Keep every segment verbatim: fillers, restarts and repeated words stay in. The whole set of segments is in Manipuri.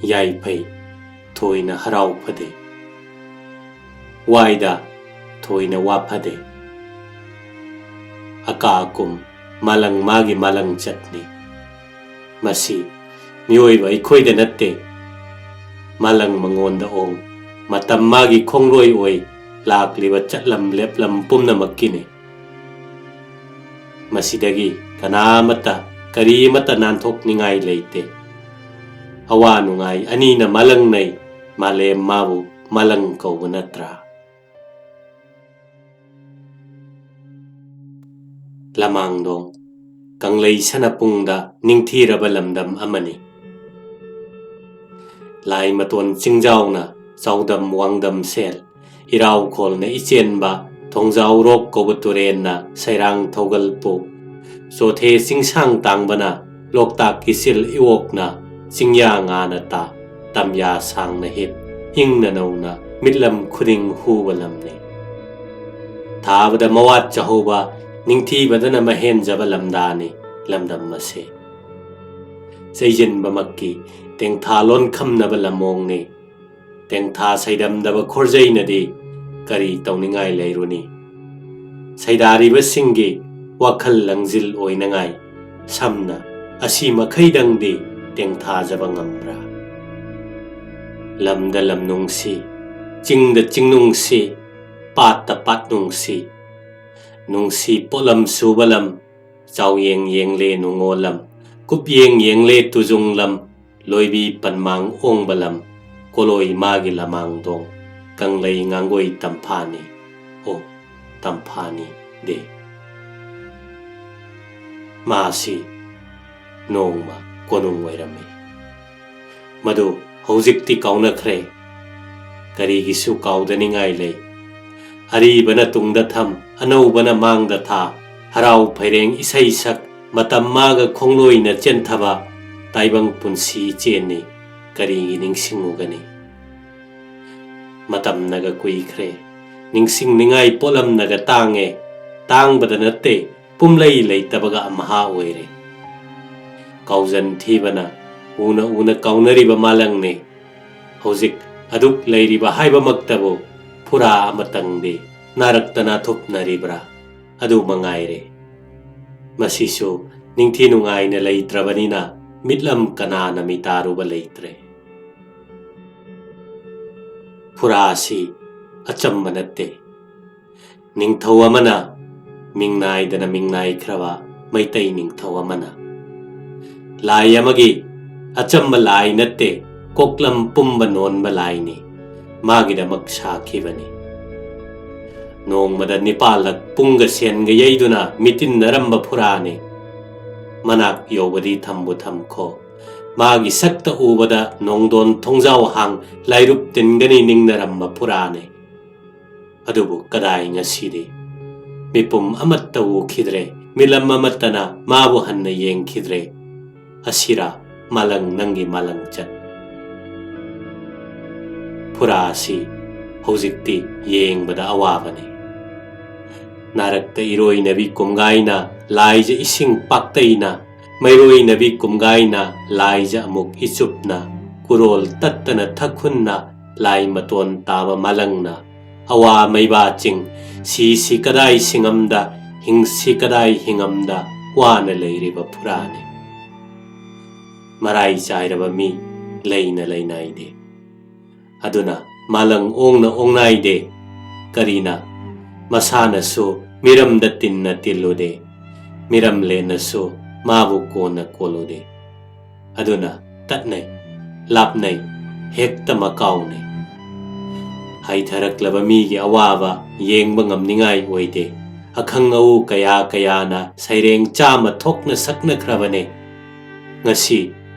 ꯌꯥꯏꯐꯩ, ꯊꯣꯏꯅ ꯍꯔꯥꯎ ꯐꯗꯦ꯫ ꯋꯥꯏꯗ, ꯊꯣꯏꯅ ꯋꯥ ꯐꯗꯦ꯫ ꯑꯀꯥ ꯑꯀꯨꯝ, ꯃꯥꯂꯪ ꯃꯥꯒꯤ ꯃꯥꯂꯪ ꯆꯠꯅꯤ꯫ ꯃꯁꯤ ꯃꯤꯑꯣꯏꯕ ꯑꯩꯈꯣꯏꯗ ꯅꯠꯇꯦ꯫ ꯃꯥꯂꯪ ꯃꯉꯣꯟꯗ ꯑꯣꯡ, ꯃꯇꯝ ꯃꯥꯒꯤ ꯈꯣꯡꯂꯣꯏ ꯑꯣꯏ, ꯂꯥꯛꯂꯤꯕ ꯆꯠꯂꯝ ꯂꯦꯞꯂꯝ ꯄꯨꯝꯅꯃꯛꯀꯤꯅꯤ꯫ ꯃꯁꯤꯗꯒꯤ ꯀꯅꯥ ꯑꯃꯠꯇ, ꯀꯔꯤ ꯑꯃꯠꯇ ꯅꯥꯟꯊꯣꯛꯅꯤꯡꯉꯥꯏ ꯂꯩꯇꯦ꯫ ꯑꯋꯥ ꯅꯨꯡꯉꯥꯏ ꯑꯅꯤꯅ ꯃꯥꯂꯪꯅꯩ, ꯃꯥꯂꯦꯝ ꯃꯥꯕꯨ ꯃꯥꯂꯪ ꯀꯧꯕ ꯅꯠꯇ꯭ꯔꯥ? ꯂꯃꯥꯡꯗꯣꯡ, ꯀꯪꯂꯩ ꯁꯅꯄꯨꯡꯗ ꯅꯤꯡꯊꯤꯔꯕ ꯂꯝꯗꯝ ꯑꯃꯅꯤ꯫ ꯂꯥꯏ ꯃꯇꯣꯟ ꯆꯤꯡꯖꯥꯎꯅ ꯆꯥꯎꯗꯝ ꯋꯥꯡꯗꯝ ꯁꯦꯜ, ꯏꯔꯥꯎꯈꯣꯜꯅ ꯏꯆꯦꯟꯕ, ꯊꯣꯡꯖꯥꯎꯔꯣꯛ ꯀꯧꯕ ꯇꯨꯔꯦꯟꯅ ꯁꯩꯔꯥꯡ ꯊꯧꯒꯜ ꯄꯨ, ꯆꯣꯊꯦ ꯆꯤꯡꯁꯥꯡ ꯇꯥꯡꯕꯅ ꯂꯣꯛꯇꯥꯛꯀꯤ ꯆꯤꯜ ꯏꯋꯣꯛꯅ ꯆꯤꯡꯌꯥ ꯉꯥꯅ ꯇꯥ, ꯇꯝꯌꯥ ꯁꯥꯡꯅ ꯍꯤꯞ, ꯏꯪꯅ ꯅꯧꯅ ꯃꯤꯠꯂꯝ ꯈꯨꯗꯤꯡ ꯍꯨꯕ ꯂꯝꯅꯤ꯫ ꯊꯥꯕꯗ ꯃꯋꯥꯠ ꯆꯍꯧꯕ, ꯅꯤꯡꯊꯤꯕꯗꯅ ꯃꯍꯦꯟꯖꯕ ꯂꯝꯗꯥꯅꯤ ꯂꯝꯗꯝ ꯑꯁꯦ꯫ ꯆꯩꯖꯤꯟꯕꯃꯛꯀꯤ ꯇꯦꯡꯊꯥ ꯂꯣꯟꯈꯝꯅꯕ ꯂꯝꯃꯣꯡꯅꯤ꯫ ꯇꯦꯡꯊꯥ ꯁꯩꯗꯝꯗꯕ ꯈꯣꯔꯖꯩꯅꯗꯤ ꯀꯔꯤ ꯇꯧꯅꯤꯡꯉꯥꯏ ꯂꯩꯔꯨꯅꯤ? ꯁꯩꯗꯥꯔꯤꯕꯁꯤꯡꯒꯤ ꯋꯥꯈꯜ ꯂꯪꯖꯤꯜ ꯑꯣꯏꯅꯉꯥꯏ ꯁꯝꯅ ꯑꯁꯤ ꯃꯈꯩꯗꯪꯗꯤ ꯇꯦꯡꯊꯥꯖꯕ ꯉꯝꯕ꯭ꯔꯥ? ꯂꯝꯗ ꯂꯝ ꯅꯨꯡꯁꯤ, ꯆꯤꯡꯗ ꯆꯤꯡ ꯅꯨꯡꯁꯤ, ꯄꯥꯠꯇ ꯄꯥꯠ ꯅꯨꯡꯁꯤ, ꯅꯨꯡꯁꯤ ꯄꯣꯠꯂꯝ ꯁꯨꯕ ꯂꯝ, ꯆꯥꯎꯌꯦꯡ ꯌꯦꯡꯂꯦ ꯅꯨꯡꯉꯣꯜ ꯂꯝ, ꯀꯨꯞꯌꯦꯡ ꯌꯦꯡꯂꯦ ꯇꯨꯖꯨꯡ ꯂꯝ, ꯂꯣꯏꯕꯤ ꯄꯟꯃꯥꯡ ꯑꯣꯡꯕ ꯂꯝ, ꯀꯣꯂꯣꯏ ꯃꯥꯒꯤ ꯂꯃꯥꯡꯗꯣꯡ, ꯀꯪꯂꯩ ꯉꯥꯡꯒꯣꯏ ꯇꯝꯐꯥꯅꯤ꯫ ꯑꯣ, ꯇꯝꯐꯥꯅꯤ ꯗꯦ꯫ ꯃꯥꯁꯤ ꯅꯣꯡꯃ ꯀꯣꯅꯨꯡ ꯑꯣꯏꯔꯝꯃꯤ꯫ ꯃꯗꯨ ꯍꯧꯖꯤꯛꯇꯤ ꯀꯥꯎꯅꯈ꯭ꯔꯦ꯫ ꯀꯔꯤꯒꯤꯁꯨ ꯀꯥꯎꯗꯅꯤꯡꯉꯥꯏ ꯂꯩ꯫ ꯑꯔꯤꯕꯅ ꯇꯨꯡꯗ ꯊꯝ, ꯑꯅꯧꯕꯅ ꯃꯥꯡꯗ ꯊꯥ, ꯍꯔꯥꯎ ꯐꯩꯔꯦꯡ ꯏꯁꯩ ꯁꯛ, ꯃꯇꯝ ꯃꯥꯒ ꯈꯣꯡꯂꯣꯏꯅ ꯆꯦꯟꯊꯕ ꯇꯥꯏꯕꯪ ꯄꯨꯟꯁꯤ ꯆꯦꯟꯅꯤ꯫ ꯀꯔꯤꯒꯤ ꯅꯤꯡꯁꯤꯡꯉꯨꯒꯅꯤ? ꯃꯇꯝꯅꯒ ꯀꯨꯏꯈ꯭ꯔꯦ꯫ ꯅꯤꯡꯁꯤꯡꯅꯤꯡꯉꯥꯏ ꯄꯣꯠꯂꯝꯅꯒ ꯇꯥꯡꯉꯦ꯫ ꯇꯥꯡꯕꯗ ꯅꯠꯇꯦ, ꯄꯨꯝꯂꯩ ꯂꯩꯇꯕꯒ ꯑꯝꯍꯥ ꯑꯣꯏꯔꯦ꯫ ꯀꯥꯎꯖꯟ ꯊꯤꯕꯅ ꯎꯅ ꯎꯅ ꯀꯥꯎꯅꯔꯤꯕ ꯃꯥꯂꯪꯅꯤ꯫ ꯍꯧꯖꯤꯛ ꯑꯗꯨꯛ ꯂꯩꯔꯤꯕ ꯍꯥꯏꯕꯃꯛꯇꯕꯨ ꯐꯨꯔꯥ ꯑꯃꯇꯪꯗꯤ ꯅꯥꯔꯛꯇꯅ ꯊꯨꯞꯅꯔꯤꯕ꯭ꯔꯥ? ꯑꯗꯨ ꯃꯉꯥꯏꯔꯦ꯫ ꯃꯁꯤꯁꯨ ꯅꯤꯡꯊꯤ ꯅꯨꯡꯉꯥꯏꯅ ꯂꯩꯇ꯭ꯔꯕꯅꯤꯅ ꯃꯤꯠꯂꯝ ꯀꯅꯥꯅ ꯃꯤꯇꯥꯔꯨꯕ ꯂꯩꯇ꯭ꯔꯦ꯫ ꯐꯨꯔꯥ ꯑꯁꯤ ꯑꯆꯝꯕ ꯅꯠꯇꯦ꯫ ꯅꯤꯡꯊꯧ ꯑꯃꯅ, ꯃꯤꯡꯅꯥꯏꯗꯅ ꯃꯤꯡꯅꯥꯏꯈ꯭ꯔꯕ ꯃꯩꯇꯩ ꯅꯤꯡꯊꯧ ꯑꯃꯅ, ꯂꯥꯏ ꯑꯃꯒꯤ ꯑꯆꯝꯕ ꯂꯥꯏ ꯅꯠꯇꯦ, ꯀꯣꯛꯂꯝ ꯄꯨꯝꯕ ꯅꯣꯟꯕ ꯂꯥꯏꯅꯤ, ꯃꯥꯒꯤꯗꯃꯛ ꯁꯥꯈꯤꯕꯅꯤ꯫ ꯅꯣꯡꯃꯗ ꯅꯤꯄꯥꯜꯂꯛ ꯄꯨꯡꯒ ꯁꯦꯟꯒ ꯌꯩꯗꯨꯅ ꯃꯤꯇꯤꯟꯅꯔꯝꯕ ꯐꯨꯔꯥꯅꯤ꯫ ꯃꯅꯥꯛ ꯌꯧꯕꯗꯤ ꯊꯝꯕꯨ ꯊꯝꯈꯣ, ꯃꯥꯒꯤ ꯁꯛꯇ ꯎꯕꯗ ꯅꯣꯡꯗꯣꯟ ꯊꯣꯡꯖꯥꯎ ꯍꯥꯡ ꯂꯥꯏꯔꯨꯞ ꯇꯤꯟꯒꯅꯤ ꯅꯤꯡꯅꯔꯝꯕ ꯐꯨꯔꯥꯅꯤ꯫ ꯑꯗꯨꯕꯨ ꯀꯗꯥꯏ ꯉꯁꯤꯗꯤ? ꯃꯤꯄꯨꯝ ꯑꯃꯠꯇ ꯎꯈꯤꯗ꯭ꯔꯦ, ꯃꯤꯂꯝ ꯑꯃꯠꯇꯅ ꯃꯥꯕꯨ ꯍꯟꯅ ꯌꯦꯡꯈꯤꯗ꯭ꯔꯦ꯫ ꯑꯁꯤꯔꯥ ꯃꯥꯂꯪ ꯅꯪꯒꯤ ꯃꯥꯂꯪꯆꯠ? ꯐꯨꯔꯥ ꯑꯁꯤ ꯍꯧꯖꯤꯛꯇꯤ ꯌꯦꯡꯕꯗ ꯑꯋꯥꯕꯅꯤ꯫ ꯅꯥꯔꯛꯇ ꯏꯔꯣꯏꯅꯕꯤ ꯀꯨꯝꯒꯥꯏꯅ ꯂꯥꯏꯖ ꯏꯁꯤꯡ ꯄꯥꯛꯇꯩꯅ, ꯃꯩꯔꯣꯏꯅꯕꯤ ꯀꯨꯝꯒꯥꯏꯅ ꯂꯥꯏꯖ ꯑꯃꯨꯛ ꯏꯆꯨꯞꯅ, ꯀꯨꯔꯣꯜ ꯇꯠꯇꯅ ꯊꯛꯈꯨꯟꯅ ꯂꯥꯏ ꯃꯇꯣꯟ ꯇꯥꯕ ꯃꯥꯂꯪꯅ, ꯑꯋꯥ ꯃꯩꯕꯥ ꯆꯤꯡ, ꯁꯤꯁꯤ ꯀꯗꯥꯏ ꯁꯤꯡꯉꯝꯗ, ꯍꯤꯡꯁꯤ ꯀꯗꯥꯏ ꯍꯤꯡꯉꯝꯗ ꯋꯥꯅ ꯂꯩꯔꯤꯕ ꯐꯨꯔꯥꯅꯤ꯫ ꯃꯔꯥꯏ ꯆꯥꯏꯔꯕ ꯃꯤ ꯂꯩꯅ ꯂꯩꯅꯥꯏꯗꯦ꯫ ꯑꯗꯨꯅ ꯃꯥꯂꯪ ꯑꯣꯡꯅ ꯑꯣꯡꯅꯥꯏꯗꯦ꯫ ꯀꯔꯤꯅ? ꯃꯁꯥꯅꯁꯨ ꯃꯤꯔꯝꯗ ꯇꯤꯟꯅ ꯇꯤꯜꯂꯨꯗꯦ, ꯃꯤꯔꯝꯂꯦꯟꯅꯁꯨ ꯃꯥꯕꯨ ꯀꯣꯟꯅ ꯀꯣꯜꯂꯨꯗꯦ꯫ ꯑꯗꯨꯅ ꯇꯠꯅꯩ, ꯂꯥꯞꯅꯩ, ꯍꯦꯛꯇ ꯃꯀꯥꯎꯅꯩ꯫ ꯍꯥꯏꯊꯔꯛꯂꯕ ꯃꯤꯒꯤ ꯑꯋꯥꯕ ꯌꯦꯡꯕ ꯉꯝꯅꯤꯡꯉꯥꯏ ꯑꯣꯏꯗꯦ꯫ ꯑꯈꯪ ꯑꯎ ꯀꯌꯥ ꯀꯌꯥꯅ ꯁꯩꯔꯦꯡ ꯆꯥꯝꯃ ꯊꯣꯛꯅ ꯁꯛꯅꯈ꯭ꯔꯕꯅꯦ꯫ ꯉꯁꯤ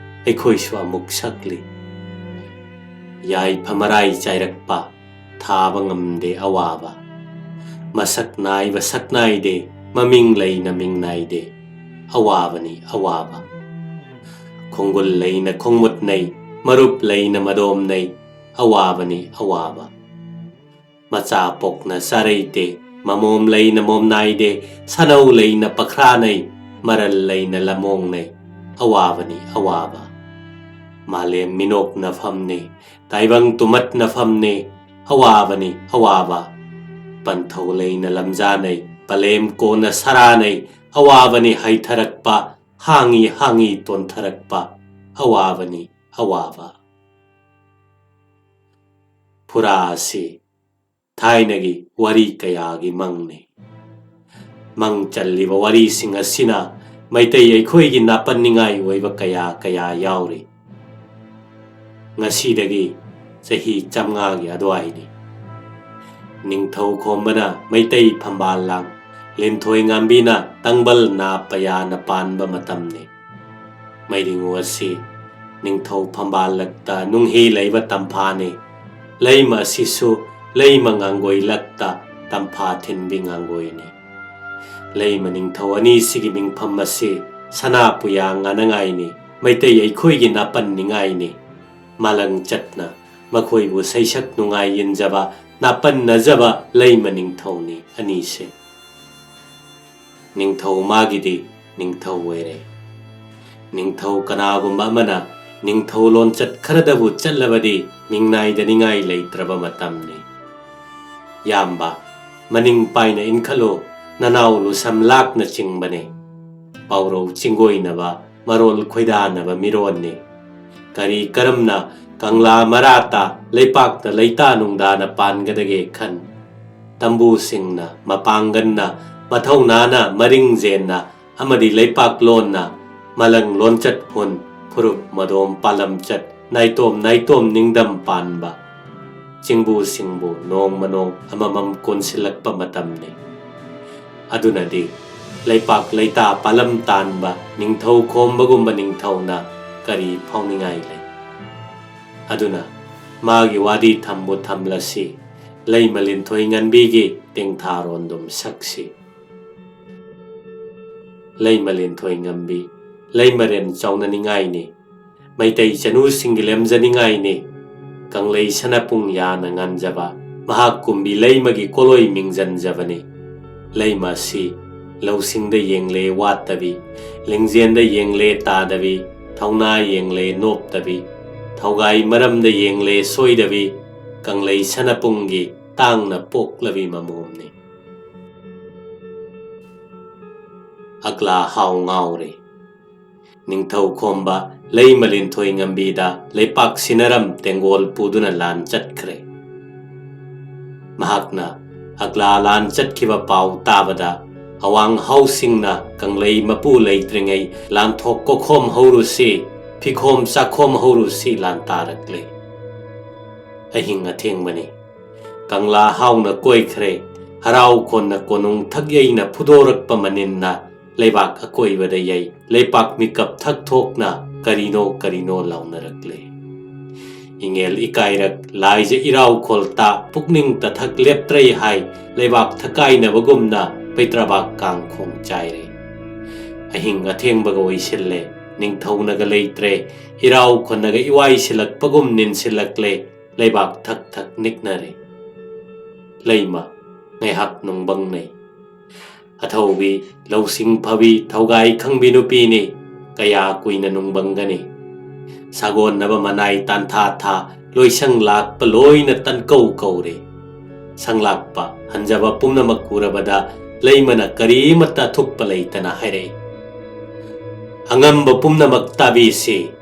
ꯑꯩꯈꯣꯏꯁꯨ ꯑꯃꯨꯛ ꯁꯛꯂꯤ꯫ ꯌꯥꯏꯐ ꯃꯔꯥꯏ ꯆꯥꯏꯔꯛꯄ ꯊꯥꯕ ꯉꯝꯗꯦ ꯑꯋꯥꯕ꯫ ꯃꯁꯛ ꯅꯥꯏꯕ ꯁꯛꯅꯥꯏꯗꯦ, ꯃꯃꯤꯡ ꯂꯩꯅ ꯃꯤꯡ ꯅꯥꯏꯗꯦ, ꯑꯋꯥꯕꯅꯤ ꯑꯋꯥꯕ꯫ ꯈꯣꯡꯒꯨꯜ ꯂꯩꯅ ꯈꯣꯡꯃꯨꯠꯅꯩ, ꯃꯔꯨꯞ ꯂꯩꯅ ꯃꯗꯣꯝꯅꯩ, ꯑꯋꯥꯕꯅꯤ ꯑꯋꯥꯕ꯫ ꯃꯆꯥ ꯄꯣꯛꯅ ꯆꯥꯔꯩꯇꯦ, ꯃꯃꯣꯝ ꯂꯩꯅ ꯃꯣꯝ ꯅꯥꯏꯗꯦ, ꯁꯥꯅꯧ ꯂꯩꯅ ꯄꯈ꯭ꯔꯥꯅꯩ, ꯃꯔꯜ ꯂꯩꯅ ꯂꯃꯣꯡꯅꯩ, ꯑꯋꯥꯕꯅꯤ ꯑꯋꯥꯕ꯫ ꯃꯥꯂꯦꯝ ꯃꯤꯅꯣꯛꯅꯐꯝꯅꯤ, ꯇꯥꯏꯕꯪ ꯇꯨꯃꯠꯅꯐꯝꯅꯤ, ꯑꯋꯥꯕꯅꯤ ꯑꯋꯥꯕ꯫ ꯄꯟꯊꯧ ꯂꯩꯅ ꯂꯝꯖꯥꯅꯩ, ꯄꯂꯦꯝ ꯀꯣꯟꯅ ꯁꯔꯥꯅꯩ, ꯑꯋꯥꯕꯅꯤ ꯍꯩꯊꯔꯛꯄ, ꯍꯥꯡꯉꯤ ꯍꯥꯡꯉꯤ ꯇꯣꯟꯊꯔꯛꯄ, ꯑꯋꯥꯕꯅꯤ ꯑꯋꯥꯕ꯫ ꯐꯨꯔꯥ ꯑꯁꯤ ꯊꯥꯏꯅꯒꯤ ꯋꯥꯔꯤ ꯀꯌꯥꯒꯤ ꯃꯪꯅꯤ꯫ ꯃꯪ ꯆꯜꯂꯤꯕ ꯋꯥꯔꯤꯁꯤꯡ ꯑꯁꯤꯅ ꯃꯩꯇꯩ ꯑꯩꯈꯣꯏꯒꯤ ꯅꯥꯄꯟꯅꯤꯡꯉꯥꯏ ꯑꯣꯏꯕ ꯀꯌꯥ ꯀꯌꯥ ꯌꯥꯎꯔꯤ꯫ ꯉꯁꯤꯗꯒꯤ ꯆꯍꯤ ꯆꯥꯝꯃꯉꯥꯒꯤ ꯑꯗꯨꯋꯥꯏꯅꯤ꯫ ꯅꯤꯡꯊꯧ ꯈꯣꯝꯕꯅ ꯃꯩꯇꯩ ꯐꯝꯕꯥꯜ ꯂꯥꯡ, ꯂꯤꯟꯊꯣꯏ ꯉꯥꯝꯕꯤꯅ ꯇꯥꯡꯕꯜ ꯅꯥ ꯄꯌꯥꯅ ꯄꯥꯟꯕ ꯃꯇꯝꯅꯤ꯫ ꯃꯩꯔꯤꯉꯨ ꯑꯁꯤ ꯅꯤꯡꯊꯧ ꯐꯝꯕꯥꯜꯂꯛꯇ ꯅꯨꯡꯍꯤ ꯂꯩꯕ ꯇꯝꯐꯥꯅꯤ꯫ ꯂꯩꯃ ꯑꯁꯤꯁꯨ ꯂꯩꯃ ꯉꯥꯡꯒꯣꯏꯂꯛꯇ ꯇꯝꯐꯥ ꯊꯤꯟꯕꯤ ꯉꯥꯡꯒꯣꯏꯅꯤ꯫ ꯂꯩꯃ ꯅꯤꯡꯊꯧ ꯑꯅꯤꯁꯤꯒꯤ ꯃꯤꯡꯐꯝ ꯑꯁꯤ ꯁꯅꯥ ꯄꯨꯌꯥ ꯉꯥꯅꯉꯥꯏꯅꯤ, ꯃꯩꯇꯩ ꯑꯩꯈꯣꯏꯒꯤ ꯅꯥꯄꯟꯅꯤꯡꯉꯥꯏꯅꯤ꯫ ꯃꯥꯂꯪ ꯆꯠꯅ ꯃꯈꯣꯏꯕꯨ ꯁꯩꯁꯛ ꯅꯨꯡꯉꯥꯏ ꯌꯦꯟꯖꯕ, ꯅꯥꯄꯟꯅꯖꯕ ꯂꯩꯃ ꯅꯤꯡꯊꯧꯅꯤ ꯑꯅꯤꯁꯦ꯫ ꯅꯤꯡꯊꯧ ꯃꯥꯒꯤꯗꯤ ꯅꯤꯡꯊꯧ ꯑꯣꯏꯔꯦ꯫ ꯅꯤꯡꯊꯧ ꯀꯅꯥꯒꯨꯝꯕ ꯑꯃꯅ ꯅꯤꯡꯊꯧ ꯂꯣꯟꯆꯠ ꯈꯔꯗꯕꯨ ꯆꯠꯂꯕꯗꯤ ꯅꯤꯡꯅꯥꯏꯗꯅꯤꯡꯉꯥꯏ ꯂꯩꯇ꯭ꯔꯕ ꯃꯇꯝꯅꯤ꯫ ꯌꯥꯝꯕ, ꯃꯅꯤꯡ ꯄꯥꯏꯅ ꯏꯟꯈꯠꯂꯨ, ꯅꯅꯥꯎ ꯂꯨꯁꯝ ꯂꯥꯛꯅ ꯆꯤꯡꯕꯅꯦ꯫ ꯄꯥꯎꯔꯧ ꯆꯤꯡꯒꯣꯏꯅꯕ, ꯃꯔꯣꯜ ꯈꯣꯏꯗꯥꯅꯕ ꯃꯤꯔꯣꯟꯅꯤ꯫ ꯀꯔꯤ ꯀꯔꯝꯅ ꯀꯪꯂꯥ ꯃꯔꯥꯇ ꯂꯩꯄꯥꯛꯇ ꯂꯩꯇꯥ ꯅꯨꯡꯗꯥꯅ ꯄꯥꯟꯒꯗꯒꯦ ꯈꯟ꯫ ꯇꯝꯕꯨꯁꯤꯡꯅ, ꯃꯄꯥꯡꯒꯟꯅ, ꯃꯊꯧꯅꯥꯅ, ꯃꯔꯤꯡꯖꯦꯟꯅ ꯑꯃꯗꯤ ꯂꯩꯄꯥꯛꯂꯣꯟꯅ ꯃꯂꯪ ꯂꯣꯟꯆꯠ ꯍꯨꯟ, ꯐꯨꯔꯨꯞ ꯃꯗꯣꯝ ꯄꯥꯂꯝꯆꯠ, ꯅꯥꯏꯇꯣꯝ ꯅꯥꯏꯇꯣꯝ ꯅꯤꯡꯗꯝ ꯄꯥꯟꯕ ꯆꯤꯡꯕꯨ ꯁꯤꯡꯕꯨ ꯅꯣꯡꯃ ꯅꯣꯡ ꯑꯃꯃꯝ ꯀꯣꯟꯁꯤꯜꯂꯛꯄ ꯃꯇꯝꯅꯤ꯫ ꯑꯗꯨꯅꯗꯤ ꯂꯩꯄꯥꯛ ꯂꯩꯇꯥ ꯄꯥꯂꯝ ꯇꯥꯟꯕ ꯅꯤꯡꯊꯧ ꯈꯣꯝꯕꯒꯨꯝꯕ ꯅꯤꯡꯊꯧꯅ ꯀꯔꯤ ꯐꯥꯎꯅꯤꯡꯉꯥꯏ ꯂꯩ? ꯑꯗꯨꯅ ꯃꯥꯒꯤ ꯋꯥꯗꯤ ꯊꯝꯕꯨ ꯊꯝꯂꯁꯤ, ꯂꯩꯃ ꯂꯤꯟꯊꯣꯏ ꯉꯟꯕꯤꯒꯤ ꯇꯦꯡꯊꯥꯔꯣꯟꯗꯨꯝ ꯁꯛꯁꯤ꯫ ꯂꯩꯃ ꯂꯤꯟꯊꯣꯏ ꯉꯝꯕꯤ, ꯂꯩꯃꯔꯦꯟ ꯆꯥꯎꯅꯅꯤꯡꯉꯥꯏꯅꯤ꯫ ꯃꯩꯇꯩ ꯆꯅꯨꯁꯤꯡꯒꯤ ꯂꯦꯝꯖꯅꯤꯡꯉꯥꯏꯅꯤ꯫ ꯀꯪꯂꯩ ꯁꯅꯥꯄꯨꯡ ꯌꯥꯅ ꯉꯥꯟꯖꯕ, ꯃꯍꯥꯛ ꯀꯨꯝꯕꯤ ꯂꯩꯃꯒꯤ ꯀꯣꯂꯣꯏ ꯃꯤꯡꯖꯟꯖꯕꯅꯤ꯫ ꯂꯩꯃ ꯑꯁꯤ ꯂꯧꯁꯤꯡꯗ ꯌꯦꯡꯂꯦ ꯋꯥꯠꯇꯕꯤ, ꯂꯤꯡꯖꯦꯟꯗ ꯌꯦꯡꯂꯦ ꯇꯥꯗꯕꯤ, ꯊꯧꯅꯥ ꯌꯦꯡꯂꯦ ꯅꯣꯞꯇꯕꯤ, ꯊꯧꯒꯥꯏ ꯃꯔꯝꯗ ꯌꯦꯡꯂꯦ ꯁꯣꯏꯗꯕꯤ, ꯀꯪꯂꯩ ꯁꯅꯄꯨꯡꯒꯤ ꯇꯥꯡꯅ ꯄꯣꯛꯂꯕꯤ ꯃꯃꯣꯝꯅꯤ꯫ ꯑꯒ꯭ꯂꯥ ꯍꯥꯎ ꯉꯥꯎꯔꯦ꯫ ꯅꯤꯡꯊꯧ ꯈꯣꯝꯕ ꯂꯩꯃ ꯂꯤꯟꯊꯣꯏ ꯉꯝꯕꯤꯗ ꯂꯩꯄꯥꯛ ꯁꯤꯟꯅꯔꯝ ꯇꯦꯡꯒꯣꯜ ꯄꯨꯗꯨꯅ ꯂꯥꯟ ꯆꯠꯈ꯭ꯔꯦ꯫ ꯃꯍꯥꯛꯅ ꯑꯒ꯭ꯂꯥ ꯂꯥꯟ ꯆꯠꯈꯤꯕ ꯄꯥꯎ ꯇꯥꯕꯗ, "ꯑꯋꯥꯡ ꯍꯥꯎꯁꯤꯡꯅ ꯀꯪꯂꯩ ꯃꯄꯨ ꯂꯩꯇ꯭ꯔꯤꯉꯩ ꯂꯥꯟꯊꯣꯛ ꯀꯣꯈꯣꯝ ꯍꯧꯔꯨꯁꯤ, ꯐꯤꯈꯣꯝ ꯆꯥꯈꯣꯝ ꯍꯧꯔꯨꯁꯤ" ꯂꯥꯟ ꯇꯥꯔꯛꯂꯦ꯫ ꯑꯍꯤꯡ ꯑꯊꯦꯡꯕꯅꯤ꯫ ꯀꯪꯂꯥ ꯍꯥꯎꯅ ꯀꯣꯏꯈ꯭ꯔꯦ꯫ ꯍꯔꯥꯎ ꯈꯣꯟꯅ ꯀꯣꯅꯨꯡ ꯊꯛ ꯌꯩꯅ ꯐꯨꯗꯣꯔꯛꯄ ꯃꯅꯤꯟꯅ ꯂꯩꯕꯥꯛ ꯑꯀꯣꯏꯕꯗ ꯌꯩ꯫ ꯂꯩꯄꯥꯛ ꯃꯤꯀꯞ ꯊꯛ ꯊꯣꯛꯅ ꯀꯔꯤꯅꯣ ꯀꯔꯤꯅꯣ ꯂꯥꯎꯅꯔꯛꯂꯦ꯫ ꯏꯉꯦꯜ ꯏꯀꯥꯏꯔꯛ ꯂꯥꯏꯖ ꯏꯔꯥꯎ ꯈꯣꯜꯇꯥ ꯄꯨꯛꯅꯤꯡ ꯇꯊꯛ ꯂꯦꯞꯇ꯭ꯔꯩ ꯍꯥꯏ ꯂꯩꯕꯥꯛ ꯊꯀꯥꯏꯅꯕꯒꯨꯝꯅ ꯄꯩꯇ꯭ꯔꯕꯥꯛ ꯀꯥꯡꯈꯣꯡ ꯆꯥꯏꯔꯦ꯫ ꯑꯍꯤꯡ ꯑꯊꯦꯡꯕꯒ ꯑꯣꯏꯁꯤꯜꯂꯦ꯫ ꯅꯤꯡꯊꯧꯅꯒ ꯂꯩꯇ꯭ꯔꯦ꯫ ꯏꯔꯥꯎ ꯈꯣꯟꯅꯒ ꯏꯋꯥꯏ ꯁꯤꯜꯂꯛꯄꯒꯨꯝ ꯅꯤꯟꯁꯤꯜꯂꯛꯂꯦ꯫ ꯂꯩꯕꯥꯛ ꯊꯛ ꯊꯛ ꯅꯤꯛꯅꯔꯦ꯫ ꯂꯩꯃ ꯉꯥꯏꯍꯥꯛ ꯅꯨꯡꯕꯪꯅꯩ꯫ ꯑꯊꯧꯕꯤ, ꯂꯧꯁꯤꯡ ꯐꯕꯤ, ꯊꯧꯒꯥꯏ ꯈꯪꯕꯤ ꯅꯨꯄꯤꯅꯤ꯫ ꯀꯌꯥ ꯀꯨꯏꯅ ꯅꯨꯡꯕꯪꯒꯅꯤ? ꯁꯥꯒꯣꯟꯅꯕ ꯃꯅꯥꯏ ꯇꯥꯟꯊꯥ ꯊꯥ, ꯂꯣꯏꯁꯪ ꯂꯥꯛꯄ ꯂꯣꯏꯅ ꯇꯟꯀꯧ ꯀꯧꯔꯦ꯫ ꯁꯪꯂꯥꯛꯄ ꯍꯟꯖꯕ ꯄꯨꯝꯅꯃꯛ ꯎꯔꯕꯗ ꯂꯩꯃꯅ ꯀꯔꯤꯃꯠꯇ ꯑꯊꯨꯞꯄ ꯂꯩꯇꯅ ꯍꯥꯏꯔꯛꯏ, "ꯑꯉꯝꯕ ꯄꯨꯝꯅꯃꯛ ꯇꯥꯕꯤꯁꯤ꯫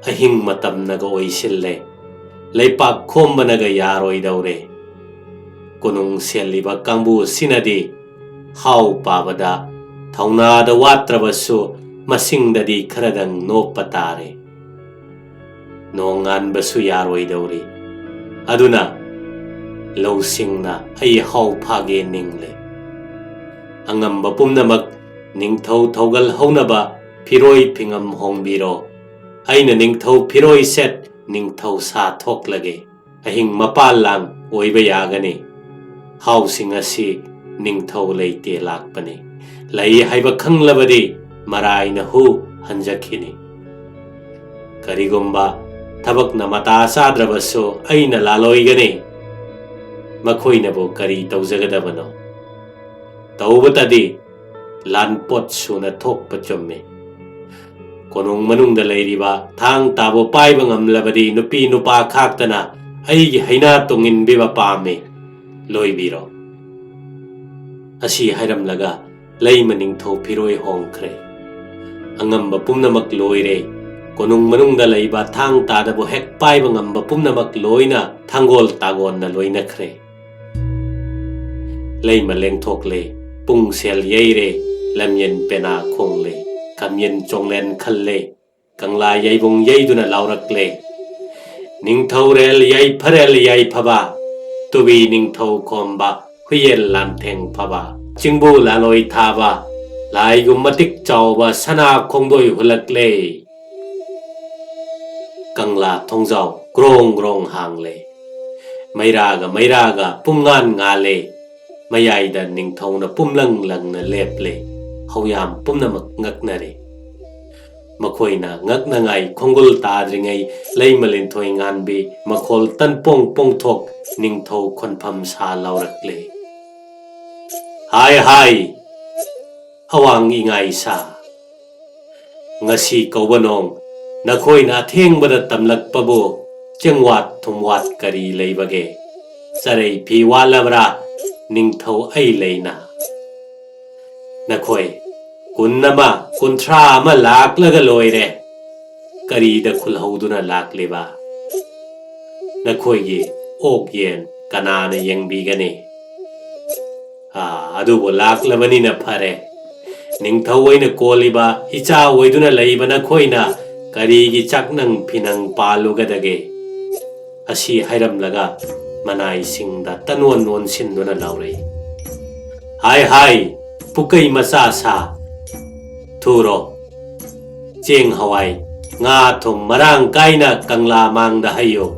ꯑꯍꯤꯡ ꯃꯇꯝꯅꯒ ꯑꯣꯏꯁꯤꯜꯂꯦ꯫ ꯂꯩꯄꯥꯛ ꯈꯣꯝꯕꯅꯒ ꯌꯥꯔꯣꯏꯗꯧꯔꯦ꯫ ꯀꯣꯅꯨꯡ ꯁꯦꯜꯂꯤꯕ ꯀꯥꯡꯕꯨ ꯑꯁꯤꯅꯗꯤ ꯍꯥꯎ ꯄꯥꯕꯗ ꯊꯧꯅꯥꯗ ꯋꯥꯠꯇ꯭ꯔꯕꯁꯨ ꯃꯁꯤꯡꯗꯗꯤ ꯈꯔꯗꯪ ꯅꯣꯞꯄ ꯇꯥꯔꯦ꯫ ꯅꯣꯡꯉꯥꯟꯕꯁꯨ ꯌꯥꯔꯣꯏꯗꯧꯔꯤ꯫ ꯑꯗꯨꯅ ꯂꯧꯁꯤꯡꯅ ꯑꯩ ꯍꯥꯎ ꯐꯥꯒꯦ ꯅꯤꯡꯂꯦ꯫ ꯑꯉꯝꯕ ꯄꯨꯝꯅꯃꯛ ꯅꯤꯡꯊꯧ ꯊꯧꯒꯜ ꯍꯧꯅꯕ ꯐꯤꯔꯣꯏ ꯐꯤꯉꯝ ꯍꯣꯡꯕꯤꯔꯣ꯫ ꯑꯩꯅ ꯅꯤꯡꯊꯧ ꯐꯤꯔꯣꯏ ꯁꯦꯠ ꯅꯤꯡꯊꯧ ꯁꯥ ꯊꯣꯛꯂꯒꯦ꯫ ꯑꯍꯤꯡ ꯃꯄꯥꯜ ꯂꯥꯡ ꯑꯣꯏꯕ ꯌꯥꯒꯅꯤ꯫ ꯍꯥꯎꯁꯤꯡ ꯑꯁꯤ ꯅꯤꯡꯊꯧ ꯂꯩꯇꯦ ꯂꯥꯛꯄꯅꯤ꯫ ꯂꯩ ꯍꯥꯏꯕ ꯈꯪꯂꯕꯗꯤ ꯃꯔꯥꯏꯅ ꯍꯨ ꯍꯟꯖꯈꯤꯅꯤ꯫ ꯀꯔꯤꯒꯨꯝꯕ ꯊꯕꯛꯅ ꯃꯇꯥ ꯆꯥꯗ꯭ꯔꯕꯁꯨ ꯑꯩꯅ ꯂꯥꯂꯣꯏꯒꯅꯤ꯫ ꯃꯈꯣꯏꯅꯕꯨ ꯀꯔꯤ ꯇꯧꯖꯒꯗꯕꯅꯣ? ꯇꯧꯕꯇꯗꯤ ꯂꯥꯟꯄꯣꯠ ꯁꯨꯅ ꯊꯣꯛꯄ ꯆꯨꯝꯃꯤ꯫ ꯀꯣꯅꯨꯡ ꯃꯅꯨꯡꯗ ꯂꯩꯔꯤꯕ ꯊꯥꯡ ꯇꯥꯕꯨ ꯄꯥꯏꯕ ꯉꯝꯂꯕꯗꯤ ꯅꯨꯄꯤ ꯅꯨꯄꯥ ꯈꯥꯛꯇꯅ ꯑꯩꯒꯤ ꯍꯩꯅꯥ ꯇꯣꯡꯏꯟꯕꯤꯕ ꯄꯥꯝꯃꯤ꯫ ꯂꯣꯏꯕꯤꯔꯣ꯫ ꯑꯁꯤ ꯍꯥꯏꯔꯝꯂꯒ ꯂꯩꯃ ꯅꯤꯡꯊꯧ ꯐꯤꯔꯣꯏ ꯍꯣꯡꯈ꯭ꯔꯦ꯫ ꯑꯉꯝꯕ ꯄꯨꯝꯅꯃꯛ ꯂꯣꯏꯔꯦ꯫ ꯀꯣꯅꯨꯡ ꯃꯅꯨꯡꯗ ꯂꯩꯕ ꯊꯥꯡ ꯇꯥꯗꯕꯨ ꯍꯦꯛ ꯄꯥꯏꯕ ꯉꯝꯕ ꯄꯨꯝꯅꯃꯛ ꯂꯣꯏꯅ ꯊꯥꯡꯒꯣꯜ ꯇꯥꯒꯣꯟꯅ ꯂꯣꯏꯅꯈ꯭ꯔꯦ꯫ ꯂꯩꯃ ꯂꯦꯡꯊꯣꯛꯂꯦ, ꯄꯨꯡꯁꯦꯜ ꯌꯩꯔꯦ, ꯂꯝꯌꯦꯟ ꯄꯦꯅꯥ ꯈꯣꯡꯂꯦ, ꯈꯝꯌꯦꯟ ꯆꯣꯡꯂꯦꯟ ꯈꯜꯂꯦ, ꯀꯪꯂꯥ ꯌꯩꯕꯨꯡ ꯌꯩꯗꯨꯅ ꯂꯥꯎꯔꯛꯂꯦ꯫ ꯅꯤꯡꯊꯧꯔꯦꯜ ꯌꯥꯏꯐꯔꯦꯜ ꯌꯥꯏꯐꯕ, ꯇꯨꯕꯤ ꯅꯤꯡꯊꯧ ꯈꯣꯝꯕ, ꯍꯨꯏꯌꯦꯜ ꯂꯥꯟꯊꯦꯡ ꯐꯕ, ꯆꯤꯡꯕꯨ ꯂꯥꯂꯣꯏ ꯊꯥꯕ, ꯂꯥꯏꯒꯨꯝ ꯃꯇꯤꯛ ꯆꯥꯎꯕ ꯁꯅꯥ ꯈꯣꯡꯗꯣꯏ ꯍꯨꯜꯂꯛꯂꯦ꯫ ꯀꯪꯂꯥ ꯊꯣꯡꯖꯥꯎ ꯒ꯭ꯔꯣꯡ ꯒ꯭ꯔꯣꯡ ꯍꯥꯡꯂꯦ꯫ ꯃꯩꯔꯥꯒ ꯃꯩꯔꯥꯒ ꯄꯨꯡꯉꯥꯟ ꯉꯥꯜꯂꯦ꯫ ꯃꯌꯥꯏꯗ ꯅꯤꯡꯊꯧꯅ ꯄꯨꯝꯂꯪ ꯂꯪꯅ ꯂꯦꯞꯂꯦ꯫ ꯍꯧꯌꯥꯝ ꯄꯨꯝꯅꯃꯛ ꯉꯛꯅꯔꯦ꯫ ꯃꯈꯣꯏꯅ ꯉꯛꯅꯉꯥꯏ ꯈꯣꯡꯒꯨꯜ ꯇꯥꯗ꯭ꯔꯤꯉꯩ ꯂꯩꯃ ꯂꯤꯟꯊꯣꯏ ꯉꯥꯟꯕꯤ ꯃꯈꯣꯜ ꯇꯟꯄꯣꯡ ꯄꯣꯡꯊꯣꯛ ꯅꯤꯡꯊꯧ ꯈꯣꯟꯐꯝ ꯁꯥ ꯂꯥꯎꯔꯛꯂꯦ꯫ ꯍꯥꯏ ꯍꯥꯏ! ꯑꯋꯥꯡ ꯏꯉꯥ ꯏꯁꯥ, ꯉꯁꯤ ꯀꯧꯕ ꯅꯣꯡ ꯅꯈꯣꯏꯅ ꯑꯊꯦꯡꯕꯗ ꯇꯝꯂꯛꯄꯕꯨ ꯆꯦꯡꯋꯥꯠ ꯊꯨꯝꯋꯥꯠ ꯀꯔꯤ ꯂꯩꯕꯒꯦ? ꯆꯔꯩ ꯐꯤ ꯋꯥꯠꯂꯕ꯭ꯔꯥ ꯅꯤꯡꯊꯧ ꯑꯩ ꯂꯩꯅ? ꯅꯈꯣꯏ ꯀꯨꯟ ꯑꯃ, ꯀꯨꯟꯊ꯭ꯔꯥ ꯑꯃ ꯂꯥꯛꯂꯒ ꯂꯣꯏꯔꯦ꯫ ꯀꯔꯤꯗ ꯈꯨꯜꯍꯧꯗꯨꯅ ꯂꯥꯛꯂꯤꯕ? ꯅꯈꯣꯏꯒꯤ ꯑꯣꯛ ꯌꯦꯟ ꯀꯅꯥꯅ ꯌꯦꯡꯕꯤꯒꯅꯤ? ꯑꯥ, ꯑꯗꯨꯕꯨ ꯂꯥꯛꯂꯕꯅꯤꯅ ꯐꯔꯦ꯫ ꯅꯤꯡꯊꯧ ꯑꯣꯏꯅ ꯀꯣꯜꯂꯤꯕ, ꯏꯆꯥ ꯑꯣꯏꯗꯨꯅ ꯂꯩꯕ ꯅꯈꯣꯏꯅ ꯀꯔꯤꯒꯤ ꯆꯥꯛꯅꯪ ꯐꯤꯅꯪ ꯄꯥꯜꯂꯨꯒꯗꯒꯦ? ꯑꯁꯤ ꯍꯥꯏꯔꯝꯂꯒ ꯃꯅꯥꯏꯁꯤꯡꯗ ꯇꯅꯣꯟ ꯅꯣꯟꯁꯤꯟꯗꯨꯅ ꯂꯥꯎꯔꯛꯏ꯫ ꯍꯥꯏ ꯍꯥꯏ, ꯄꯨꯀꯩ ꯃꯆꯥ ꯁꯥ, ꯊꯨꯔꯣ꯫ ꯆꯦꯡ ꯍꯋꯥꯏ, ꯉꯥ ꯊꯨꯝ ꯃꯔꯥꯡ ꯀꯥꯏꯅ ꯀꯪꯂꯥ ꯃꯥꯡꯗ ꯍꯩꯌꯨ꯫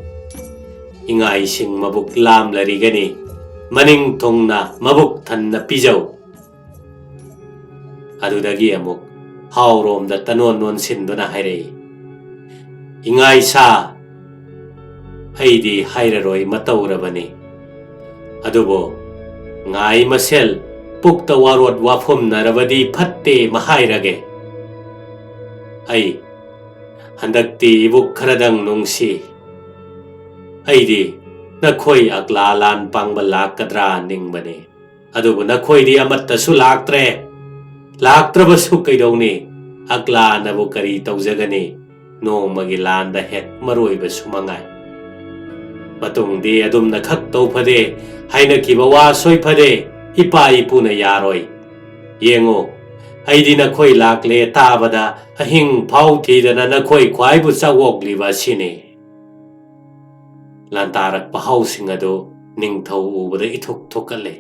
ꯏꯉꯥꯏꯁꯤꯡ ꯃꯕꯨꯛ ꯂꯥꯝꯂꯔꯤꯒꯅꯤ, ꯃꯅꯤꯡ ꯊꯨꯡꯅ ꯃꯕꯨꯛ ꯊꯟꯅ ꯄꯤꯖꯧ꯫ ꯑꯗꯨꯗꯒꯤ ꯑꯃꯨꯛ ꯍꯥꯎꯔꯣꯝꯗ ꯇꯅꯣꯟ ꯅꯣꯟꯁꯤꯟꯗꯨꯅ ꯍꯥꯏꯔꯛꯏ, ꯏꯉꯥꯏꯁꯥ, ꯑꯩꯗꯤ ꯍꯥꯏꯔꯔꯣꯏ ꯃꯇꯧꯔꯕꯅꯤ꯫ ꯑꯗꯨꯕꯨ ꯉꯥꯏ ꯃꯁꯦꯜ ꯄꯨꯛꯇ ꯋꯥꯔꯣꯠ ꯋꯥꯐꯨꯝꯅꯔꯕꯗꯤ ꯐꯠꯇꯦ ꯃꯍꯥꯏꯔꯒꯦ꯫ ꯑꯩ ꯍꯟꯗꯛꯇꯤ ꯏꯕꯨꯛ ꯈꯔꯗꯪ ꯅꯨꯡꯁꯤ꯫ ꯑꯩꯗꯤ ꯅꯈꯣꯏ ꯑꯛꯂꯥ ꯂꯥꯟ ꯄꯥꯡꯕ ꯂꯥꯛꯀꯗ꯭ꯔꯥ ꯅꯤꯡꯕꯅꯤ꯫ ꯑꯗꯨꯕꯨ ꯅꯈꯣꯏꯗꯤ ꯑꯃꯠꯇꯁꯨ ꯂꯥꯛꯇ꯭ꯔꯦ꯫ ꯂꯥꯛꯇ꯭ꯔꯕꯁꯨ ꯀꯩꯗꯧꯅꯤ? ꯑꯛꯂꯥꯅꯕꯨ ꯀꯔꯤ ꯇꯧꯖꯒꯅꯤ? ꯅꯣꯡꯃꯒꯤ ꯂꯥꯟꯗ ꯍꯦꯛ ꯃꯔꯣꯏꯕꯁꯨ ꯃꯉꯥꯏ꯫ ꯃꯇꯨꯡꯗꯤ ꯑꯗꯨꯝꯅ ꯈꯛ ꯇꯧ ꯐꯗꯦ, ꯍꯥꯏꯅꯈꯤꯕ ꯋꯥ ꯁꯣꯏ ꯐꯗꯦ, ꯏꯄꯥ ꯏꯄꯨꯅ ꯌꯥꯔꯣꯏ꯫ ꯌꯦꯡꯉꯨ, ꯑꯩꯗꯤ ꯅꯈꯣꯏ ꯂꯥꯛꯂꯦ ꯇꯥꯕꯗ ꯑꯍꯤꯡ ꯐꯥꯎ ꯊꯤꯗꯅ ꯅꯈꯣꯏ ꯈ꯭ꯋꯥꯏꯕꯨ ꯆꯥꯛꯋꯣꯛꯂꯤꯕ ꯑꯁꯤꯅꯤ꯫ ꯂꯥꯟꯇꯥꯔꯛꯄ ꯍꯥꯎꯁꯤꯡ ꯑꯗꯨ ꯅꯤꯡꯊꯧ ꯎꯕꯗ ꯏꯊꯨꯛ ꯊꯨꯛꯀꯠꯂꯦ꯫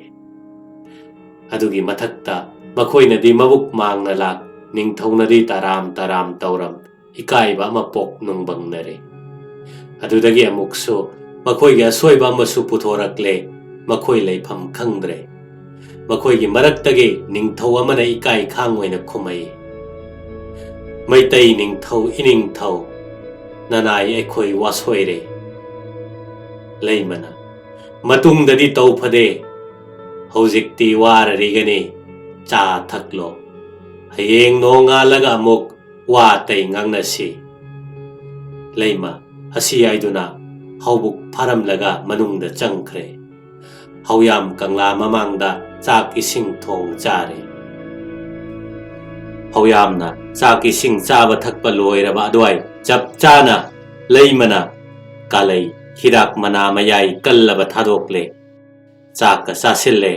ꯑꯗꯨꯒꯤ ꯃꯊꯛꯇ ꯃꯈꯣꯏꯅꯗꯤ ꯃꯕꯨꯛ ꯃꯥꯡꯅ ꯂꯥꯛ, ꯅꯤꯡꯊꯧꯅꯗꯤ ꯇꯔꯥꯝ ꯇꯔꯥꯝ ꯇꯧꯔꯝ, ꯏꯀꯥꯏꯕ ꯑꯃ ꯄꯣꯛ ꯅꯨꯡꯕꯪꯅꯔꯦ꯫ ꯑꯗꯨꯗꯒꯤ ꯑꯃꯨꯛꯁꯨ ꯃꯈꯣꯏꯒꯤ ꯑꯁꯣꯏꯕ ꯑꯃꯁꯨ ꯄꯨꯊꯣꯔꯛꯂꯦ꯫ ꯃꯈꯣꯏ ꯂꯩꯐꯝ ꯈꯪꯗ꯭ꯔꯦ꯫ ꯃꯈꯣꯏꯒꯤ ꯃꯔꯛꯇꯒꯤ ꯅꯤꯡꯊꯧ ꯑꯃꯅ ꯏꯀꯥꯏ ꯈꯥꯡ ꯑꯣꯏꯅ ꯈꯨꯝꯃꯛꯏ, "ꯃꯩꯇꯩ ꯅꯤꯡꯊꯧ ꯏꯅꯤꯡꯊꯧ, ꯅꯅꯥꯏ ꯑꯩꯈꯣꯏ ꯋꯥꯁꯣꯏꯔꯦ꯫" ꯂꯩꯃꯅ, "ꯃꯇꯨꯡꯗꯗꯤ ꯇꯧ ꯐꯗꯦ꯫ ꯍꯧꯖꯤꯛꯇꯤ ꯋꯥꯔꯔꯤꯒꯅꯤ꯫ ꯆꯥ ꯊꯛꯂꯣ꯫ ꯍꯌꯦꯡ ꯅꯣꯡꯉꯥꯜꯂꯒ ꯑꯃꯨꯛ ꯋꯥ ꯑꯇꯩ ꯉꯥꯡꯅꯁꯤ꯫" ꯂꯩꯃ ꯑꯁꯤ ꯍꯥꯏꯗꯨꯅ ꯍꯧꯕꯨꯛ ꯐꯥꯔꯝꯂꯒ ꯃꯅꯨꯡꯗ ꯆꯪꯈ꯭ꯔꯦ꯫ ꯍꯧꯌꯥꯝ ꯀꯪꯂꯥ ꯃꯃꯥꯡꯗ ꯆꯥꯛ ꯏꯁꯤꯡ ꯊꯣꯡ ꯆꯥꯔꯦ꯫ ꯍꯧꯌꯥꯝꯅ ꯆꯥꯛ ꯏꯁꯤꯡ ꯆꯥꯕ ꯊꯛꯄ ꯂꯣꯏꯔꯕ ꯑꯗꯨꯋꯥꯏ ꯆꯞ ꯆꯥꯅ ꯂꯩꯃꯅ ꯀꯥꯂꯩ ꯍꯤꯗꯥꯛ ꯃꯅꯥ ꯃꯌꯥꯏ ꯀꯜꯂꯕ ꯊꯥꯗꯣꯛꯂꯦ꯫ ꯆꯥꯛꯀ ꯆꯥꯁꯤꯜꯂꯦ꯫